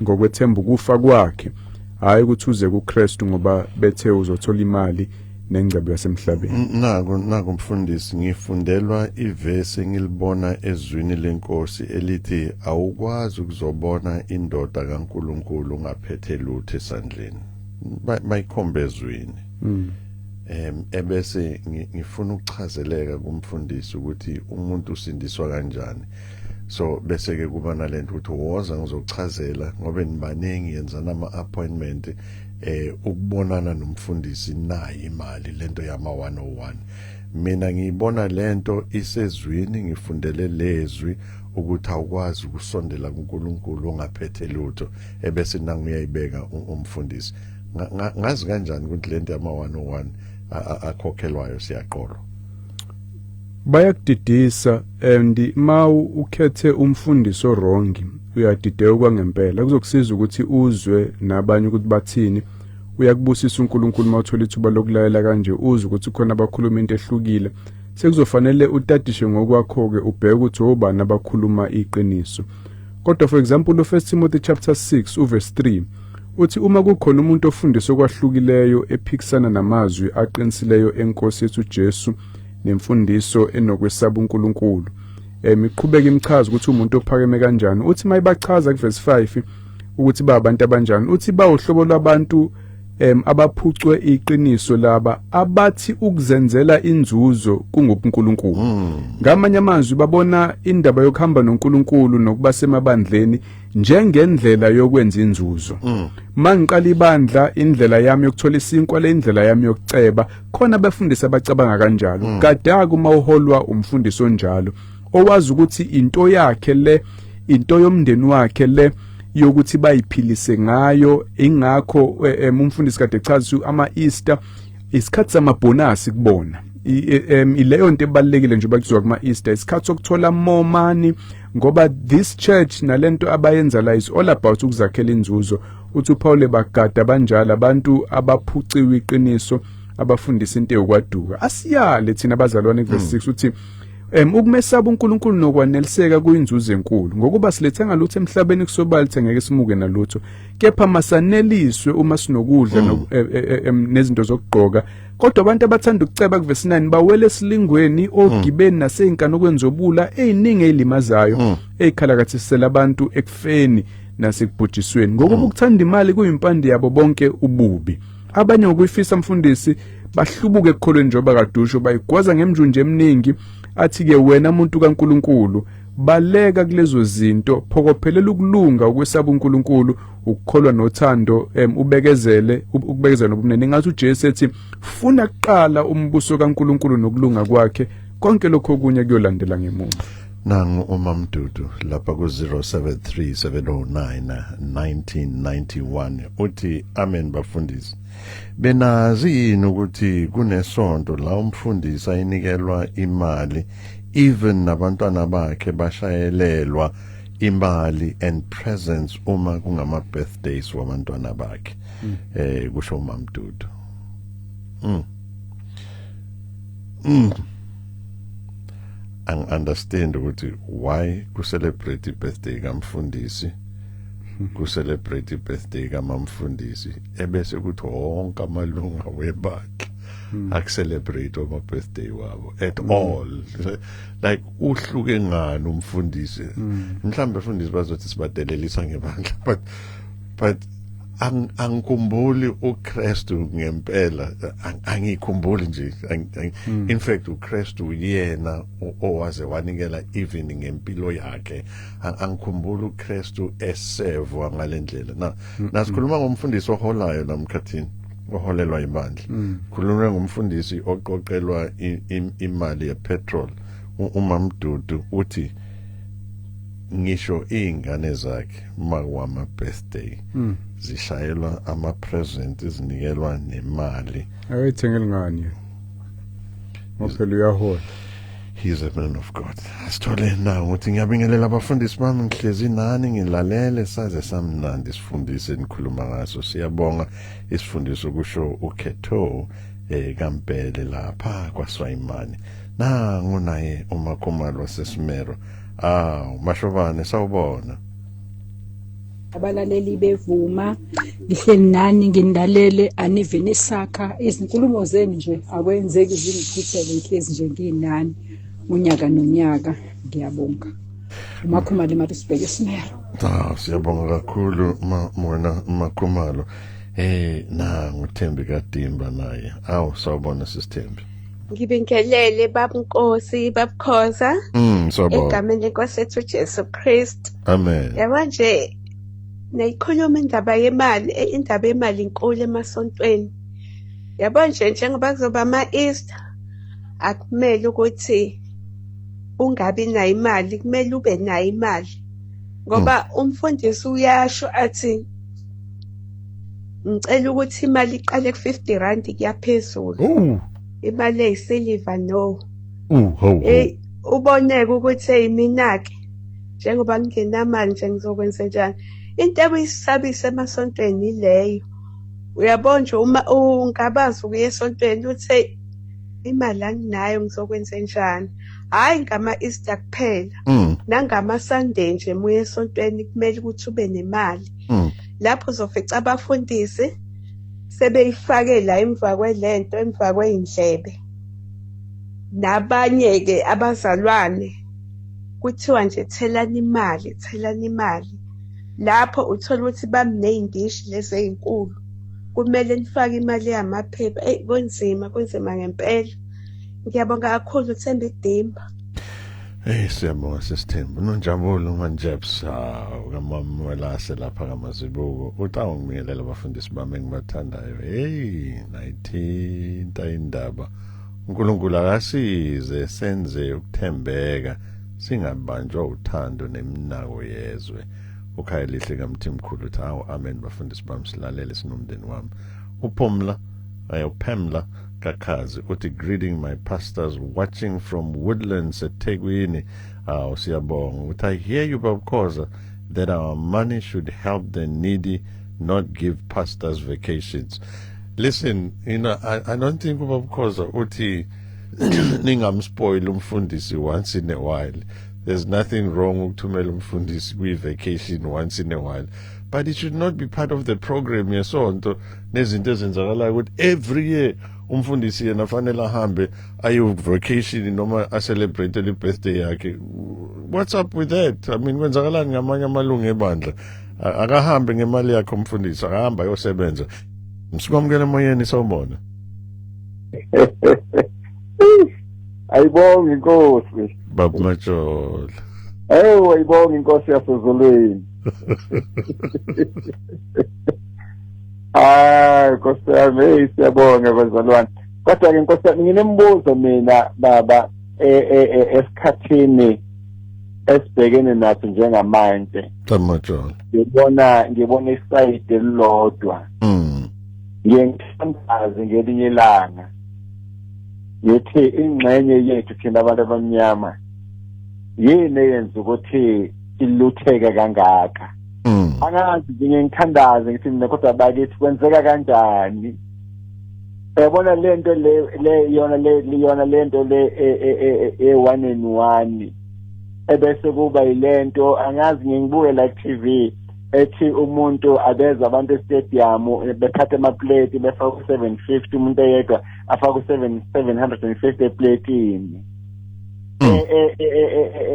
ngokwethemba ukufa kwakhe, hayi ukuthi uze kuKristu ngoba bethe uzothola imali nengcebo yasemhlabeni. Naku mfundisi, ngifundelwa ivesi ngilibona ezwini lenkosi elithi awukwazi ukuzobona indoda kaNkuluNkulu ungaphethe lutho esandleni. Bayikhombe ezwini. Ebese ngifuna ukuchazeleka kumfundisi ukuthi umuntu usindiswa kanjani. So bese ke kuba nalento ukuthi woza ngizochazela ngoba nibaningi, yenzana ama appointment ukubonana nomfundisi, nayi imali lento yama 101. Mina ngiyibona lento isezwini, ngifundele lezwi ukuthi awukwazi ukusondela kuNkulunkulu ongaphethe lutho, ebese nangiyayibeka umfundisi. Ngazi kanjani ukuthi lento yama 101 akhokhelwayo siyaqolwa? Bayakudidisa, and ma ukhethe umfundisi wrong uyadideka kwangempela. Kuzokusiza ukuthi uzwe nabanye ukuthi bathini. Uyakubusisa uNkulunkulu uma uthola ithuba lokulalela kanje, uzwe ukuthi khona abakhuluma into ehlukile. Sekuzofanele utadishe ngokwakho ke, ubheke ukuthi obani abakhuluma iqiniso. Kodwa for example u1 Timothy chapter 6 uverse 3 uthi uma kukhona umuntu ofundisa okwahlukileyo ephikisana namazwi aqinisileyo enkosi yethu Jesu nemfundiso enokwesaba uNkulunkulu. Iqhubeka imchaza ukuthi umuntu ophakeme kanjani. Uthi mayibachaza kuverse 5 ukuthi ba abantu abanjani, uthi ba uhlobo lwabantu abaphucwe iqiniso laba abathi ukuzenzela inzuzo kungokuNkulunkulu. Ngamanye amazwi babona indaba yokuhamba noNkulunkulu nokuba semabandleni njengendlela yokwenza inzuzo. Mangiqala ibandla, indlela yami yokuthola isinkwa, le indlela yami yokuceba. Khona abafundisi abacabanga kanjalo. Kadaka uma uholwa umfundisi onjalo owazi ukuthi into yakhe le, into yomndeni wakhe le, yokuthi bayiphilise ngayo. Ingakho umfundisi kade echaza ama Easter isikhathi samabonus kubona. Ileyo nto ebalekile nje bakuzwa kuma Easter, isikhathi sokuthola more money, ngoba this church nalento abayenza la is all about ukuzakhela inzuzo. Uthi uPaul bagada banjalo abantu abaphuciwe iqiniso, abafundisa into yokwaduka. Asiyale thina abazalwane kuverse 6 uthi ukumesaba uNkulunkulu nokwaneliseka kuyinzuzo enkulu, ngokuba silethe ngalutho emhlabeni, kusobala ngeke simuke nalutho, kepha masaneliswe uma sinokudla nezinto zokugqoka. Kodwa abantu abathanda ukuceba kuvesi 9 bawele esilingweni, ogibeni naseyinkanukweni zobula eziningi ezilimazayo, ezikhalakathisela abantu ekufeni nasekubhujisweni, ngokuba ukuthanda imali kuyimpande yabo bonke ububi. Abanye ngokuyifisa mfundisi bahlubuke ekukholweni, njengoba kadusho bayigwaza ngemjunje eminingi. Athi ke wena muntu kaNkuluNkulu, baleka kulezo zinto, phokophelela ukulunga, ukwesaba uNkulunkulu, ukukholwa nothando, ubekezele, ukubekezela nobumnene. Ngathi uJesu ethi funa kuqala umbuso kaNkuluNkulu nokulunga kwakhe, konke lokho okunye kuyolandela ngemuva. Nangu uMamdudu lapha ku 073709 1991 uthi amen bafundisi, benazi yini ukuthi kunesonto la umfundisi ayinikelwa imali, even nabantwana bakhe bashayelelwa imali and presents uma kungama birthdays wabantwana bakhe? Kusho uMamdudu. Ang understand ukuthi why ku celebrate birthday kamfundisi, ku celebrate birthday kamamfundisi, ebese kuthi wonke amalunga webandla akucelebrate ama birthday wabo at all. Like, uhluke ngani umfundisi? Mhlambe mfundisi bazothi sibadelelisa ngebandla, but angikhumbuli uKristu ngempela, angikhumbuli nje. In fact, uKristu yena owaze wanikela even ngempilo yakhe. Angikhumbuli uKristu esevwa ngalendlela. Na nasikhuluma ngomfundisi oholayo lamkhathini, oholelwa ibandla, khuluma ngomfundisi oqoqelwa imali yepetrol. UMamdudu uthi ngisho izingane zakhe makwama birthday zishayelwa ama present, izinikelwa nemali. Akayithengeli ngani ngoba phela uyahola? He's a man of God. Asithole na ukuthi ngiyabingelela abafundisi bami, ngihlezi nani ngilalele, saze samnandi isifundisi enikhuluma ngaso. Siyabonga isifundiso, kusho ukhetho kaMpele lapha kwaSwayimane. Nangu naye uMakhumalo waseSimero. Ah, mashobane, sawubona. Abalaleli bevuma, ngihleli nani nginilalele, anive nisakha izinkulumo zenu nje, akwenzeki zingiphutshele, ngihlezi nje nginani unyaka nonyaka. Ngiyabonga, uMakhumalo eMaritzburg eSimero. Ah, siyabonga kakhulu ma mona Makhumalo. Nangu Thembi kaDimba naye. Awu, sawubona sisithembi. Ngibingelele babNkosi, babukhoza. Sawubona. Egameni lenkosi ethu Jesu Kristu. Amen. Yabo nje nayikhuluma indaba yemali, indaba yemali inkulu emasontweni. Yabo nje njengoba kuzoba ama-Easter, akumele ukuthi ungabi nayo imali, kumele ube nayo imali. Ngoba umfundisi uyasho athi ngicela ukuthi imali iqale ku-50 rand kuyaphezulu. Imali eyisiliva no. Ho. Hey, uboneke ukuthi hey, mina ke njengoba ngingenamali nje ngizokwenza njani? Into ebuyisabisa emasontweni ileyo. Uyabona nje uma ungabazi ukuya esontweni uthi hey, imali anginayo, ngizokwenza njani? Hayi ngama Easter kuphela. Nangama Sunday nje muye esontweni kumele ukuthi ube nemali. Lapho uzofica abafundisi sebeyifake la emva kwelento, emva kweyindlebe. Nabanye ke abazalwane kuthiwa nje thelani imali, thelani imali. Lapho uthola ukuthi bami ney'ndishi lezi ey'nkulu, kumele nifake imali yamaphepha. Eyi, kunzima, kunzima ngempela. Ngiyabonga kakhulu, Themba Idimba. Hey, siyabonga sisithembu. Nonjabulo Manjebs kaMamwelase lapha kaMazibuko uthi awungibingelela abafundisi bami engibathandayo. Hey, nayithinta indaba. uNkulunkulu akasize senze ukuthembeka, singabanjwa uthando neminako yezwe. Ukhaya lihle kaMthimkhulu uthi hawu, amen bafundisi bami, silalele sinomndeni wami. Uphumla uPamela Kakazi uthi, "Greeting my pastors, watching from Woodlands eThekwini." Awu, siyabonga. Uthi, "I hear you, Babukhoza, that our money should help the needy, not give pastors vacations." Listen, I don't think uBabukhoza uthi ningamspoil umfundisi once in a while. There's nothing wrong ukuthumela umfundisi kwi-vacation once in a while, but it should not be part of the program yesonto nezinto ezenzakalayo ukuthi every year umfundisi yena fanele ahambe aye vacation noma acelebrate i-birthday yakhe. What's up with that? I mean, kwenzakalani ngamanye amalungu ebandla? Akahambe ngemali yakhe umfundisi, akahamba ayosebenza. Msikwamukele emoyeni, sawubona. Ayibonge inkosi. Baba Majola. Hey, ayibonge inkosi yasezulwini. Hayi Nkosi yami, hey, siyabonga bazalwane. Kodwa ke Nkosi yami, nginembuzo mina baba, esikhathini esibhekene naso njengamanje. Baba Majola. Ngibona isayidi elilodwa. Ngiye ngithandaze ngelinye ilanga, ngithi ingxenye yethu thina abantu abamnyama yini eyenza ukuthi ilutheke kangaka? Angazi, ngiye ngithandaze ngithi mina, kodwa bakithi, kwenzeka kanjani? Uyabona lento le yona le yona lento le e one and one, ebese kuba yilento, angazi, ngibuke la TV ethi umuntu abeza abantu estadium bethatha amaplate, befaka u750, umuntu eyedwa afaka u7 750 eplatini.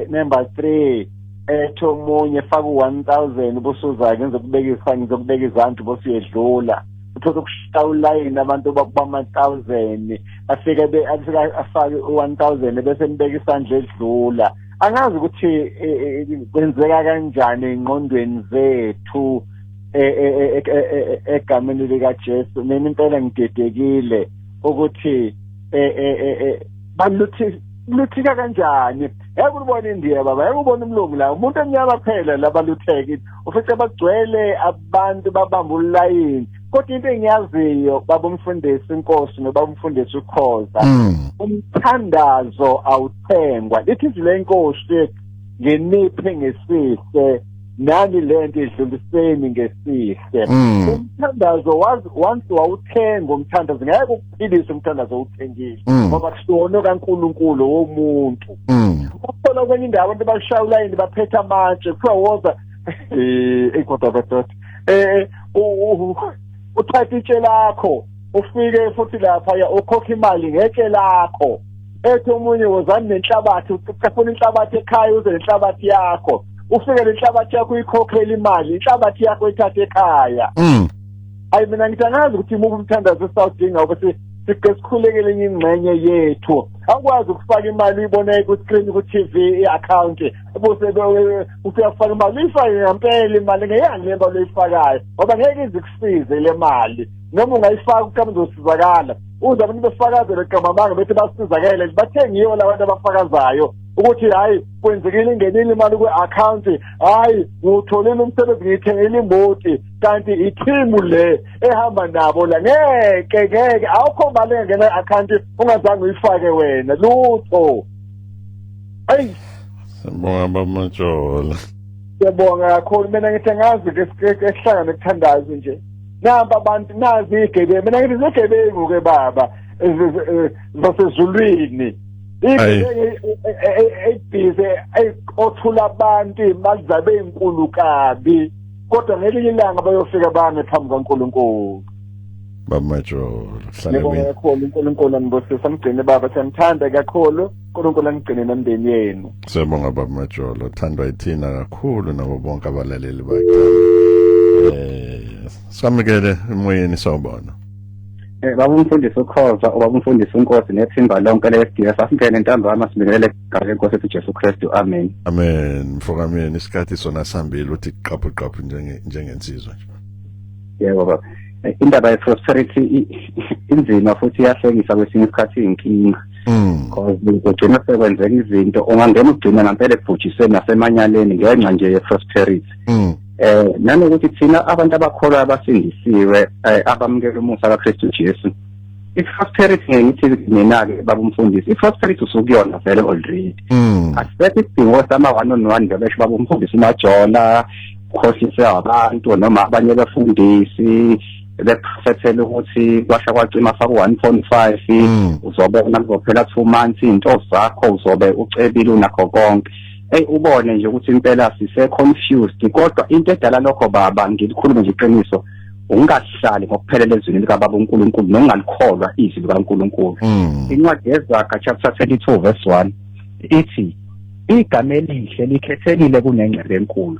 Number 3, ethi omunye faka u1000, ubusuza ke ngizokubeka isandla, ngizokubeka izandla, ubusuyedlula. Uthola ukushaya ulayini, abantu bama-1000 afike afika afake u1000 bese nibeka isandla, edlula. Angazi ukuthi kwenzeka kanjani engqondweni zethu. Egameni lika Jesu, mina impela ngidedekile ukuthi baluthi luthika kanjani. Yakubona iNdiya baba, yakubona umlungu la, umuntu omnyama kuphela labalutheki, ufice bagcwele abantu, babamba ulayini. Kodwa into engiyaziyo, baba umfundisi inkosi nobaba umfundisi ukhoza, umthandazo awuthengwa. Lithi izwi lenkosi, "Ngeniphe ngesihle, nani lento idluliseni ngesihle." Umthandazo once wawuthenga umthandazo, ngeke ukuphilise umthandazo owuthengile, ngoba kusiwona kaNkuluNkulu, womuntu. Ukuthola kwenye indawo abantu bashaya ulayini, baphethe amatshe, kuthiwa woza, kodwa badoda, uthatha itshe lakho, ufike futhi lapha ya ukhokha imali ngetshe lakho. Ethi omunye, "Wozani nenhlabathi." Ucafuna inhlabathi ekhaya, uze nenhlabathi yakho, ufike nenhlabathi yakho, uyikhokhele imali, inhlabathi yakho uyithathe ekhaya. Ayi, mina ngithi angazi ukuthi imuphi umthandazo esawudinga ukuthi sike sikhulekele enye ingxenye yethu. Awukwazi ukufaka imali, uyibone ku-screen ku-TV i-account, buse usuyafaka imali, uyifake ngempela imali ngeyani le mali oyifakayo? Ngoba ngeke ize ikusize le mali, noma ungayifaka uqhamuza uzosizakala. Uze abantu befakazele qamabanga bethi basizakele, bathe ngiyo la bantu abafakazayo ukuthi hayi, kwenzekile, ingenile imali kwi-account, hayi, ngiwutholile umsebenzi, ngiyithengile imoti, kanti ithimu le ehamba nabo la. Ngeke, ngeke, awukho mali engena i-account ungazange uyifake wena, lutho. Ayi. Siyabonga Baba Majola. Siyabonga kakhulu. Mina ngithi angazi ke, esihlangane kuthandazo nje, nampa abantu, nazi igebengu. Mina ngithi zigebengu ke baba zasezulwini, igebengu ebhize eqothula abantu imali zabe inkulu kabi, kodwa ngelinye ilanga bayofika bame phambi kaNkulunkulu. Baba Majola, hlale Ngibonga wena. kakhulu. uNkulunkulu anibusise, amgcine baba, siyamthanda kakhulu. uNkulunkulu anigcine nomndeni yenu. Siyabonga Baba Majola, uthandwa yithina kakhulu nabo bonke abalaleli bakuthanda. Samukele emoyeni, sawubona. Baba umfundisi ukhoza, ubaba umfundisi unkosi nethimba lonke le-SDS, asingene ntambama, sibingelele igama lenkosi ethu Jesu Kristu, amen. Amen. Mfokameni, isikhathi sona sihambile, uthi qaphu qaphu njengensizwa nje. Yebo baba. Indaba ye-prosperity inzima futhi iyahlekisa kwesinye isikhathi, iyinkinga, because ugcina sekwenzeka izinto, ungangena ugcina ngempela ekubhujisweni nasemanyaleni ngenxa nje ye-prosperity. Nanokuthi thina abantu abakholwa abasindisiwe, abamukela umusa kaKristu Jesu, i-prosperity, ngithi mina-ke baba umfundisi, i-prosperity usukuyona vele already. Asisekho isidingo sama one on one nje, besho baba umfundisi uMajola ukhohlise abantu noma abanye befundisi beprofethela ukuthi kwasha kwacima faka 1.5, uzobona kuzophela 2 months into zakho uzobe ucebile unakho konke. Hey, ubone nje ukuthi impela sise confused, kodwa into edala lokho baba, ngilikhulume nje iqiniso, ungahlali ngokuphelele ezwini likaBaba uNkulunkulu nokungalikholwa izwi likaNkulunkulu. Incwadi yeZaga chapter 22 verse 1 ithi igama elihle likhethekile kunengcebo enkulu,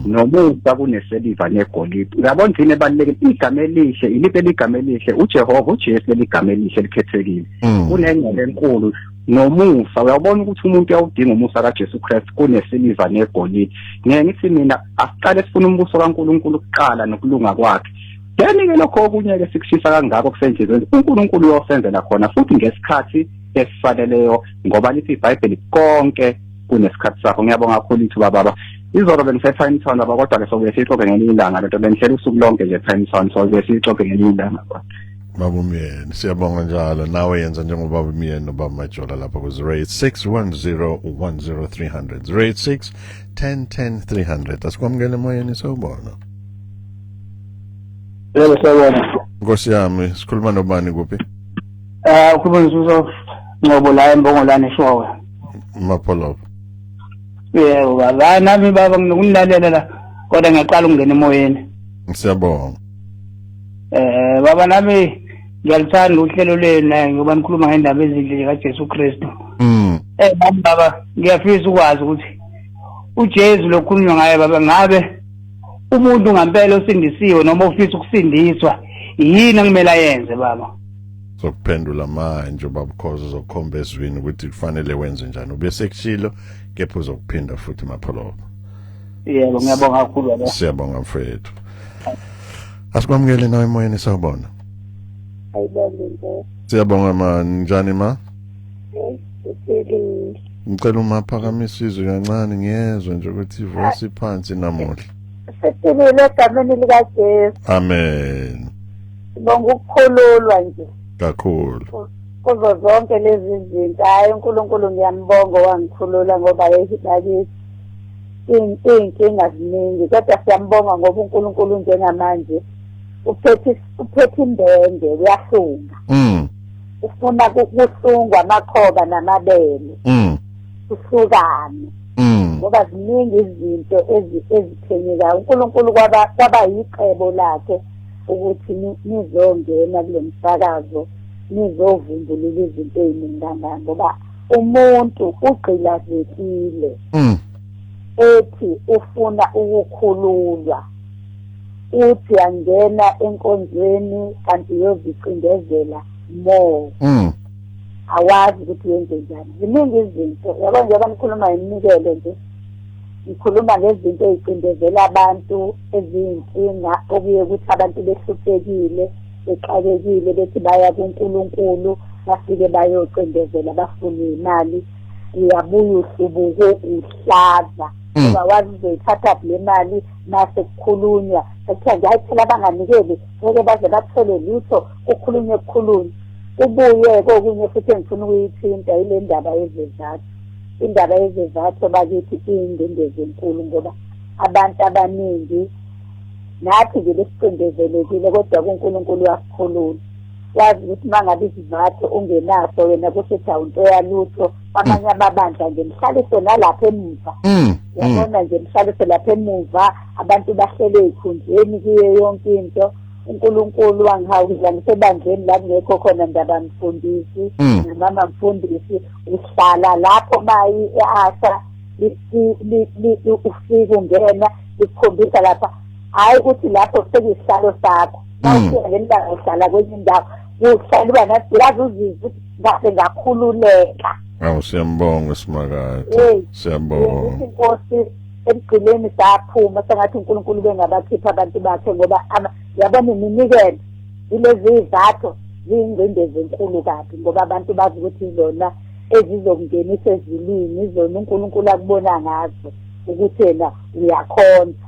nomusa kunesiliva negolide. Uyabona yini ebalulekile? Igama elihle. Iliphi eligama elihle? UJehova, uJesu, leligama elihle likhethekile kunengcebo enkulu nomusa. Uyabona ukuthi umuntu uyawudinga umusa kaJesu Christ kunesiliva negolide. Ngeke ngithi mina asiqale sifune umbuso kaNkulunkulu kuqala nokulunga kwakhe, then ke lokho okunye ke sikushisa kangako kusenhlizweni uNkulunkulu uyosenzela khona futhi ngesikhathi esifaneleyo, ngoba lithi iBhayibheli konke kunesikhathi sakho. Ngiyabonga kakhulu ithuba baba. Izolo bengise-Pinetown baba, kodwa-ke sobuye siyixoxe ngelinye ilanga lento. Bengihlele usuku lonke nje e-Pinetown, sobuye siyixoxe ngelinye ilanga kodwa. Baba uMyeni, siyabonga njalo. Nawe yenza njengoba uMyeni nobaba Majola lapha ku-086 10 10 300, 086 10 10 300. Asikwamukele emoyeni, sawubona. Yebo, sawubona. Nkosi yami, sikhuluma nobani, kuphi? Ukhuluma noSuso Ngcobo la eMbongolane eShowe. Mapholopo. Yebo baba, hayi nami baba nginokunilalela la kodwa ngiyaqala ukungena emoyeni. Siyabonga. Baba, nami ngiyalithanda uhlelo lenu ngoba nikhuluma ngendaba ezinhle kaJesu Kristu. Baba, ngiyafisa ukwazi ukuthi uJesu lokhulunywa ngaye baba, ngabe umuntu ngempela osindisiwe noma ufisa ukusindiswa yini ekumele ayenze baba? Sokuphendula manje ubaba Khoza, uzokhomba ezwini ukuthi kufanele wenze njani. Ubese kushilo, kepha uzokuphinda futhi Mapholopo. Yebo, ngiyabonga kakhulu baba. Siyabonga mfethu. Asikwamukele nawe emoyeni, sawubona. Ayibonge nje. Siyabonga ma, njani ma? Uphilile. Ngicela uma phakamisa izwi kancane, ngiyezwa nje ukuthi ivoice iphansi namuhla. Siphilile egameni likaJesu. Amen. Sibonga ukukhululwa nje kakhulu kuzo zonke lezi zinto. Hayi, uNkulunkulu ngiyambonga wangikhulula, ngoba bakithi iy'nkinga ziningi, kodwa siyambonga ngoba uNkulunkulu njengamanje uphethe imbenge, uyahlunga. Ufuna kuhlungwa amakhoba namabele, kuhlukane, ngoba ziningi izinto eziphenyekayo. uNkulunkulu kwaba yicebo lakhe ukuthi nizongena kulo msakazo, nizovumbulula izinto ey'ningi kangaka, ngoba umuntu ugqilazekile, ethi ufuna ukukhululwa, uthi angena enkonzweni kanti uyozicindezela more. Awazi ukuthi yenze njani. Ziningi izinto, yabo, njengoba nikhuluma iminikelo nje, ngikhuluma ngezinto ey'cindezela abantu, eziyinkinga, okuye ukuthi abantu behluphekile, bexakekile, bethi baya kuNkulunkulu, bafike bayocindezela, bafune imali. Uyabuya uhlubuke uhlaza, ngoba wazi uzoyithatha le mali. Mase kukhulunywa sekuthiwa nje, hayi phela abanganikeli ngeke baze bathole lutho. Kukhulunywe, kukhulunywe, kubuye kokunye futhi engifuna ukuyithinta yile ndaba yezezathu. Indaba yezezathu bakithi iyingcindezi enkulu, ngoba abantu abaningi nathi nje besicindezelekile, kodwa kuNkulunkulu uyasikhulula. Wazi ukuthi uma ngabe isivatho ungenaso wena, kusho ukuthi awunto yalutho. Kwamanye amabandla nje mhlaliswe nalapha emuva, yabona nje, mhlaliswe lapha emuva, abantu bahlele ey'khundleni kuyo yonke into. uNkulunkulu wangihawukela ngisebandleni la kungekho khona ndaba mfundisi nomama mfundisi. Uhlala lapho mayi e-asa ufike ungena likukhombisa lapha, hhayi ukuthi lapho sekuyisihlalo sakho. Mawufika ngelilanga uhlala kwenye indawo, kuhlala uba nathi yazi uzizwe ukuthi ngase ngakhululeka. Awu, siyambonga simakade. Siyabonga. Inkosi ekugcineni saphuma sengathi uNkulunkulu bengabakhipha abantu bakhe, ngoba yabona iminikelo ilezi izathu ziyingcindezi enkulu kabi, ngoba abantu bazi ukuthi izona ezizokungenisa ezulwini, izona uNkulunkulu akubona ngazo ukuthi yena uyakhonza.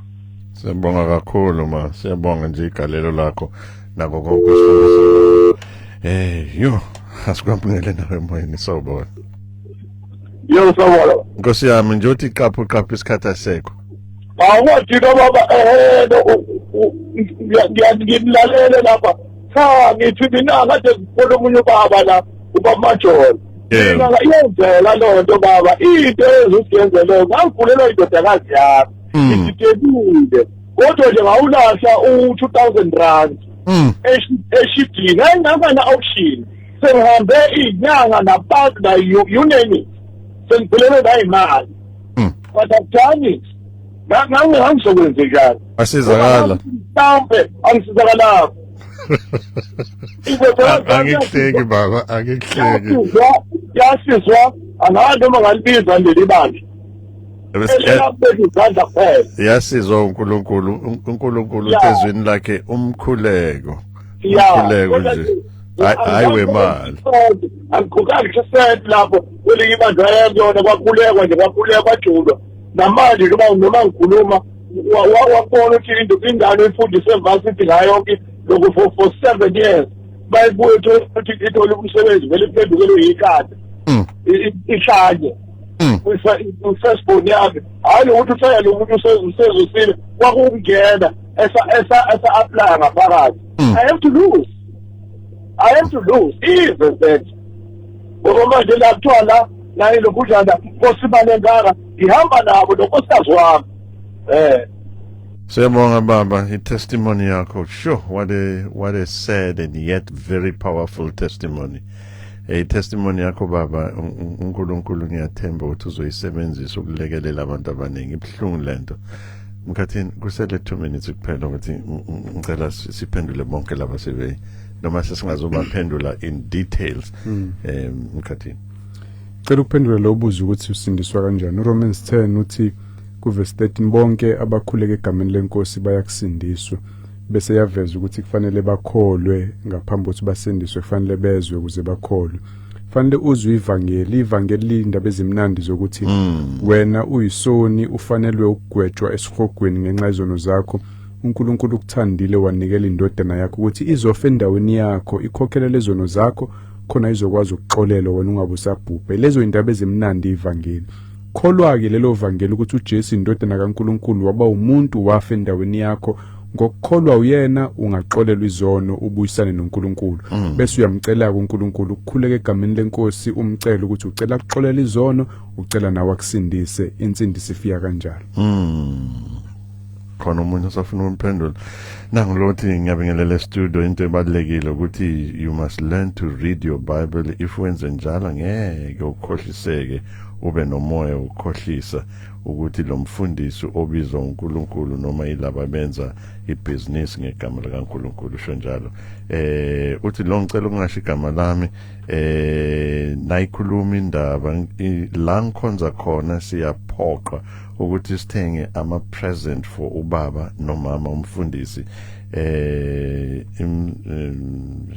Siyabonga kakhulu ma, siyabonga nje igalelo lakho nako konke osifundisa. Yo, asikwamukele nawe emoyeni, sawubona. Yebo, sawubona. Nkosi yami, nje uthi qaphu qaphu, isikhathi asekho. Awuwadika baba, nginilalele lapha. Cha, ngithi mina kade kukhona omunye ubaba la, ubaba Majolo. Mina iyenzela loo nto baba, into ezukuyenze leyo, ngangigulelwa indodakazi yami. Ngididekile. Kodwa nje ngawulahla u-2000 rand. Eshidini, ngayingaba na option. Sengihambe izinyanga nabantu na you name it. Sengiphelelwe nayimali. But I've done it. Ngangizokwenze njani? Asizakala. Mhlawumbe angisizakalanga. Angikuhleki baba, angikuhleki. Yasizwa, angazi noma ngalibiza leli bandla. Izandla kuphela. Yasizwa uNkulunkulu, uNkulunkulu uthezwini lakhe umkhuleko. Umkhuleko nje. Hayi wemali. Angikhokhanga isenti lapho kwelinye ibandla yayakuyona, kwakhulekwa nje, kwakhulekwa kwajulwa. Namanje noma ngikhuluma wabona ukuthi into ingane uyifundise evarsity ngayo yonke lokhu for 7 years, bayibuye ukuthi ithole umsebenzi vele iphendukelwe yikhanda, ihlanye first born yami. Hayi ukuthi uhlanya lo muntu usezusile, kwakungena esa apply ngaphakathi. I have to lose, I have to lose even that, ngoba manje la kuthiwa la naye lokhudlana kosimane ngaka ngihamba nabo nonkosikazi wami. Siyabonga baba, i-testimony yakho. Sure, what a sad and yet very powerful testimony. I-testimony yakho baba, uNkulunkulu ngiyathemba ukuthi uzoyisebenzisa ukulekelela abantu abaningi. Ibuhlungu lento. Mkhathini, kusele 2 minutes kuphela ukuthi ngicela siphendule bonke laba sebe noma sesingazobaphendula in details. Mkhathini. Cela ukuphendula lo buzo ukuthi usindiswa kanjani. uRomans 10 uthi kuverse 13, bonke abakhuleka egameni lenkosi bayakusindiswa. Bese yaveza ukuthi kufanele bakholwe ngaphambi kokuthi basindiswe, kufanele bezwe ukuze bakholwe. Kufanele uzwe ivangeli. Ivangeli lindaba ezimnandi zokuthi wena uyisoni, ufanelwe ukugwetshwa esihogweni ngenxa yezono zakho. uNkulunkulu ukuthandile, wanikela indodana yakho ukuthi izofa endaweni yakho, ikhokhele lezono zakho, khona izokwazi ukuxolelwa, wena ungabe usabhubhe. Lezo indaba ezimnandi, ivangeli. Kholwa-ke lelo vangeli ukuthi uJesu indodana kaNkulunkulu, waba umuntu, wafa endaweni yakho. Ngokukholwa uyena ungaxolelwa izono, ubuyisane noNkulunkulu. Bese uyamcela kuNkulunkulu, ukukhuleka egameni lenkosi, umcela ukuthi ucela ukuxolela izono, ucela nawe akusindise. Insindiso ifika kanjalo. Khona omunye osafuna ukumphendula. Nangu lothi, ngiyabingelela studio, into ebalekile ukuthi you must learn to read your Bible. If wenze njalo ngeke ukhohliseke, ube nomoya ukukhohlisa ukuthi lo mfundisi obizwa uNkulunkulu noma yilaba benza ibhizinisi ngegama likaNkulunkulu, usho njalo. Uthi lo, ngicela ukungasho igama lami, nayikhuluma indaba la ngikhonza khona, siyaphoqwa ukuthi sithenge ama present for ubaba nomama umfundisi.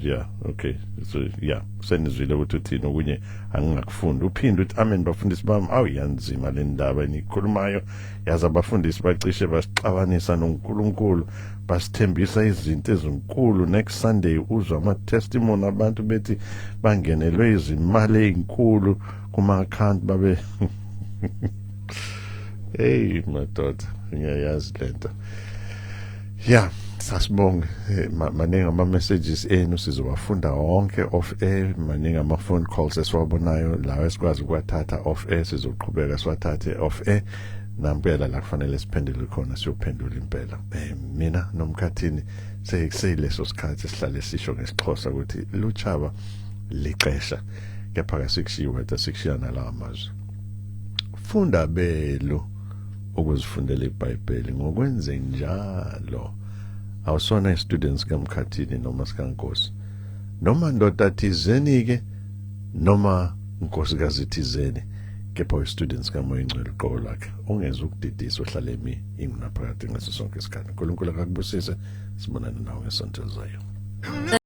Yeah, okay, so yeah, senizwile ukuthi uthini, okunye angingakufundi. Uphinde uthi, amen bafundisi bami, awu yanzima le ndaba enikhulumayo, yazi abafundisi bacishe basixabanisa noNkulunkulu, basithembisa izinto ezinkulu. Next Sunday uzwa ama testimony abantu bethi bangenelwe izimali ezinkulu kuma account babe. Hey madoda, ngiyayazi lento. Yeah, sasibonge. Maningi ama messages enu, sizowafunda wonke off air. Maningi ama phone calls esiwabonayo lawa esikwazi ukuwathatha off air, sizoqhubeka siwathathe off air. Nampela la kufanele siphendule khona, siyophendula impela. Mina nomkhathini sekuseyileso sikhathi sihlale sisho ngesiXhosa ukuthi luchaba lixesha, kepha ke sikushiya wedwa, sikushiya nalawa mazwi. Funda belu ukuzifundela iBhayibheli, ngokwenze njalo awusona istudents kamkhathini noma sikaNkosi noma ndoda thizeni ke noma nkosikazi thizeni, kepha uyistudents kaMoya Ingcwele uqobo lwakhe, ungeze ukudidisa, ohlale emi ingunaphakade ngaso sonke isikhathi. uNkulunkulu akakubusise, sibonane nawe ngesonto elizayo.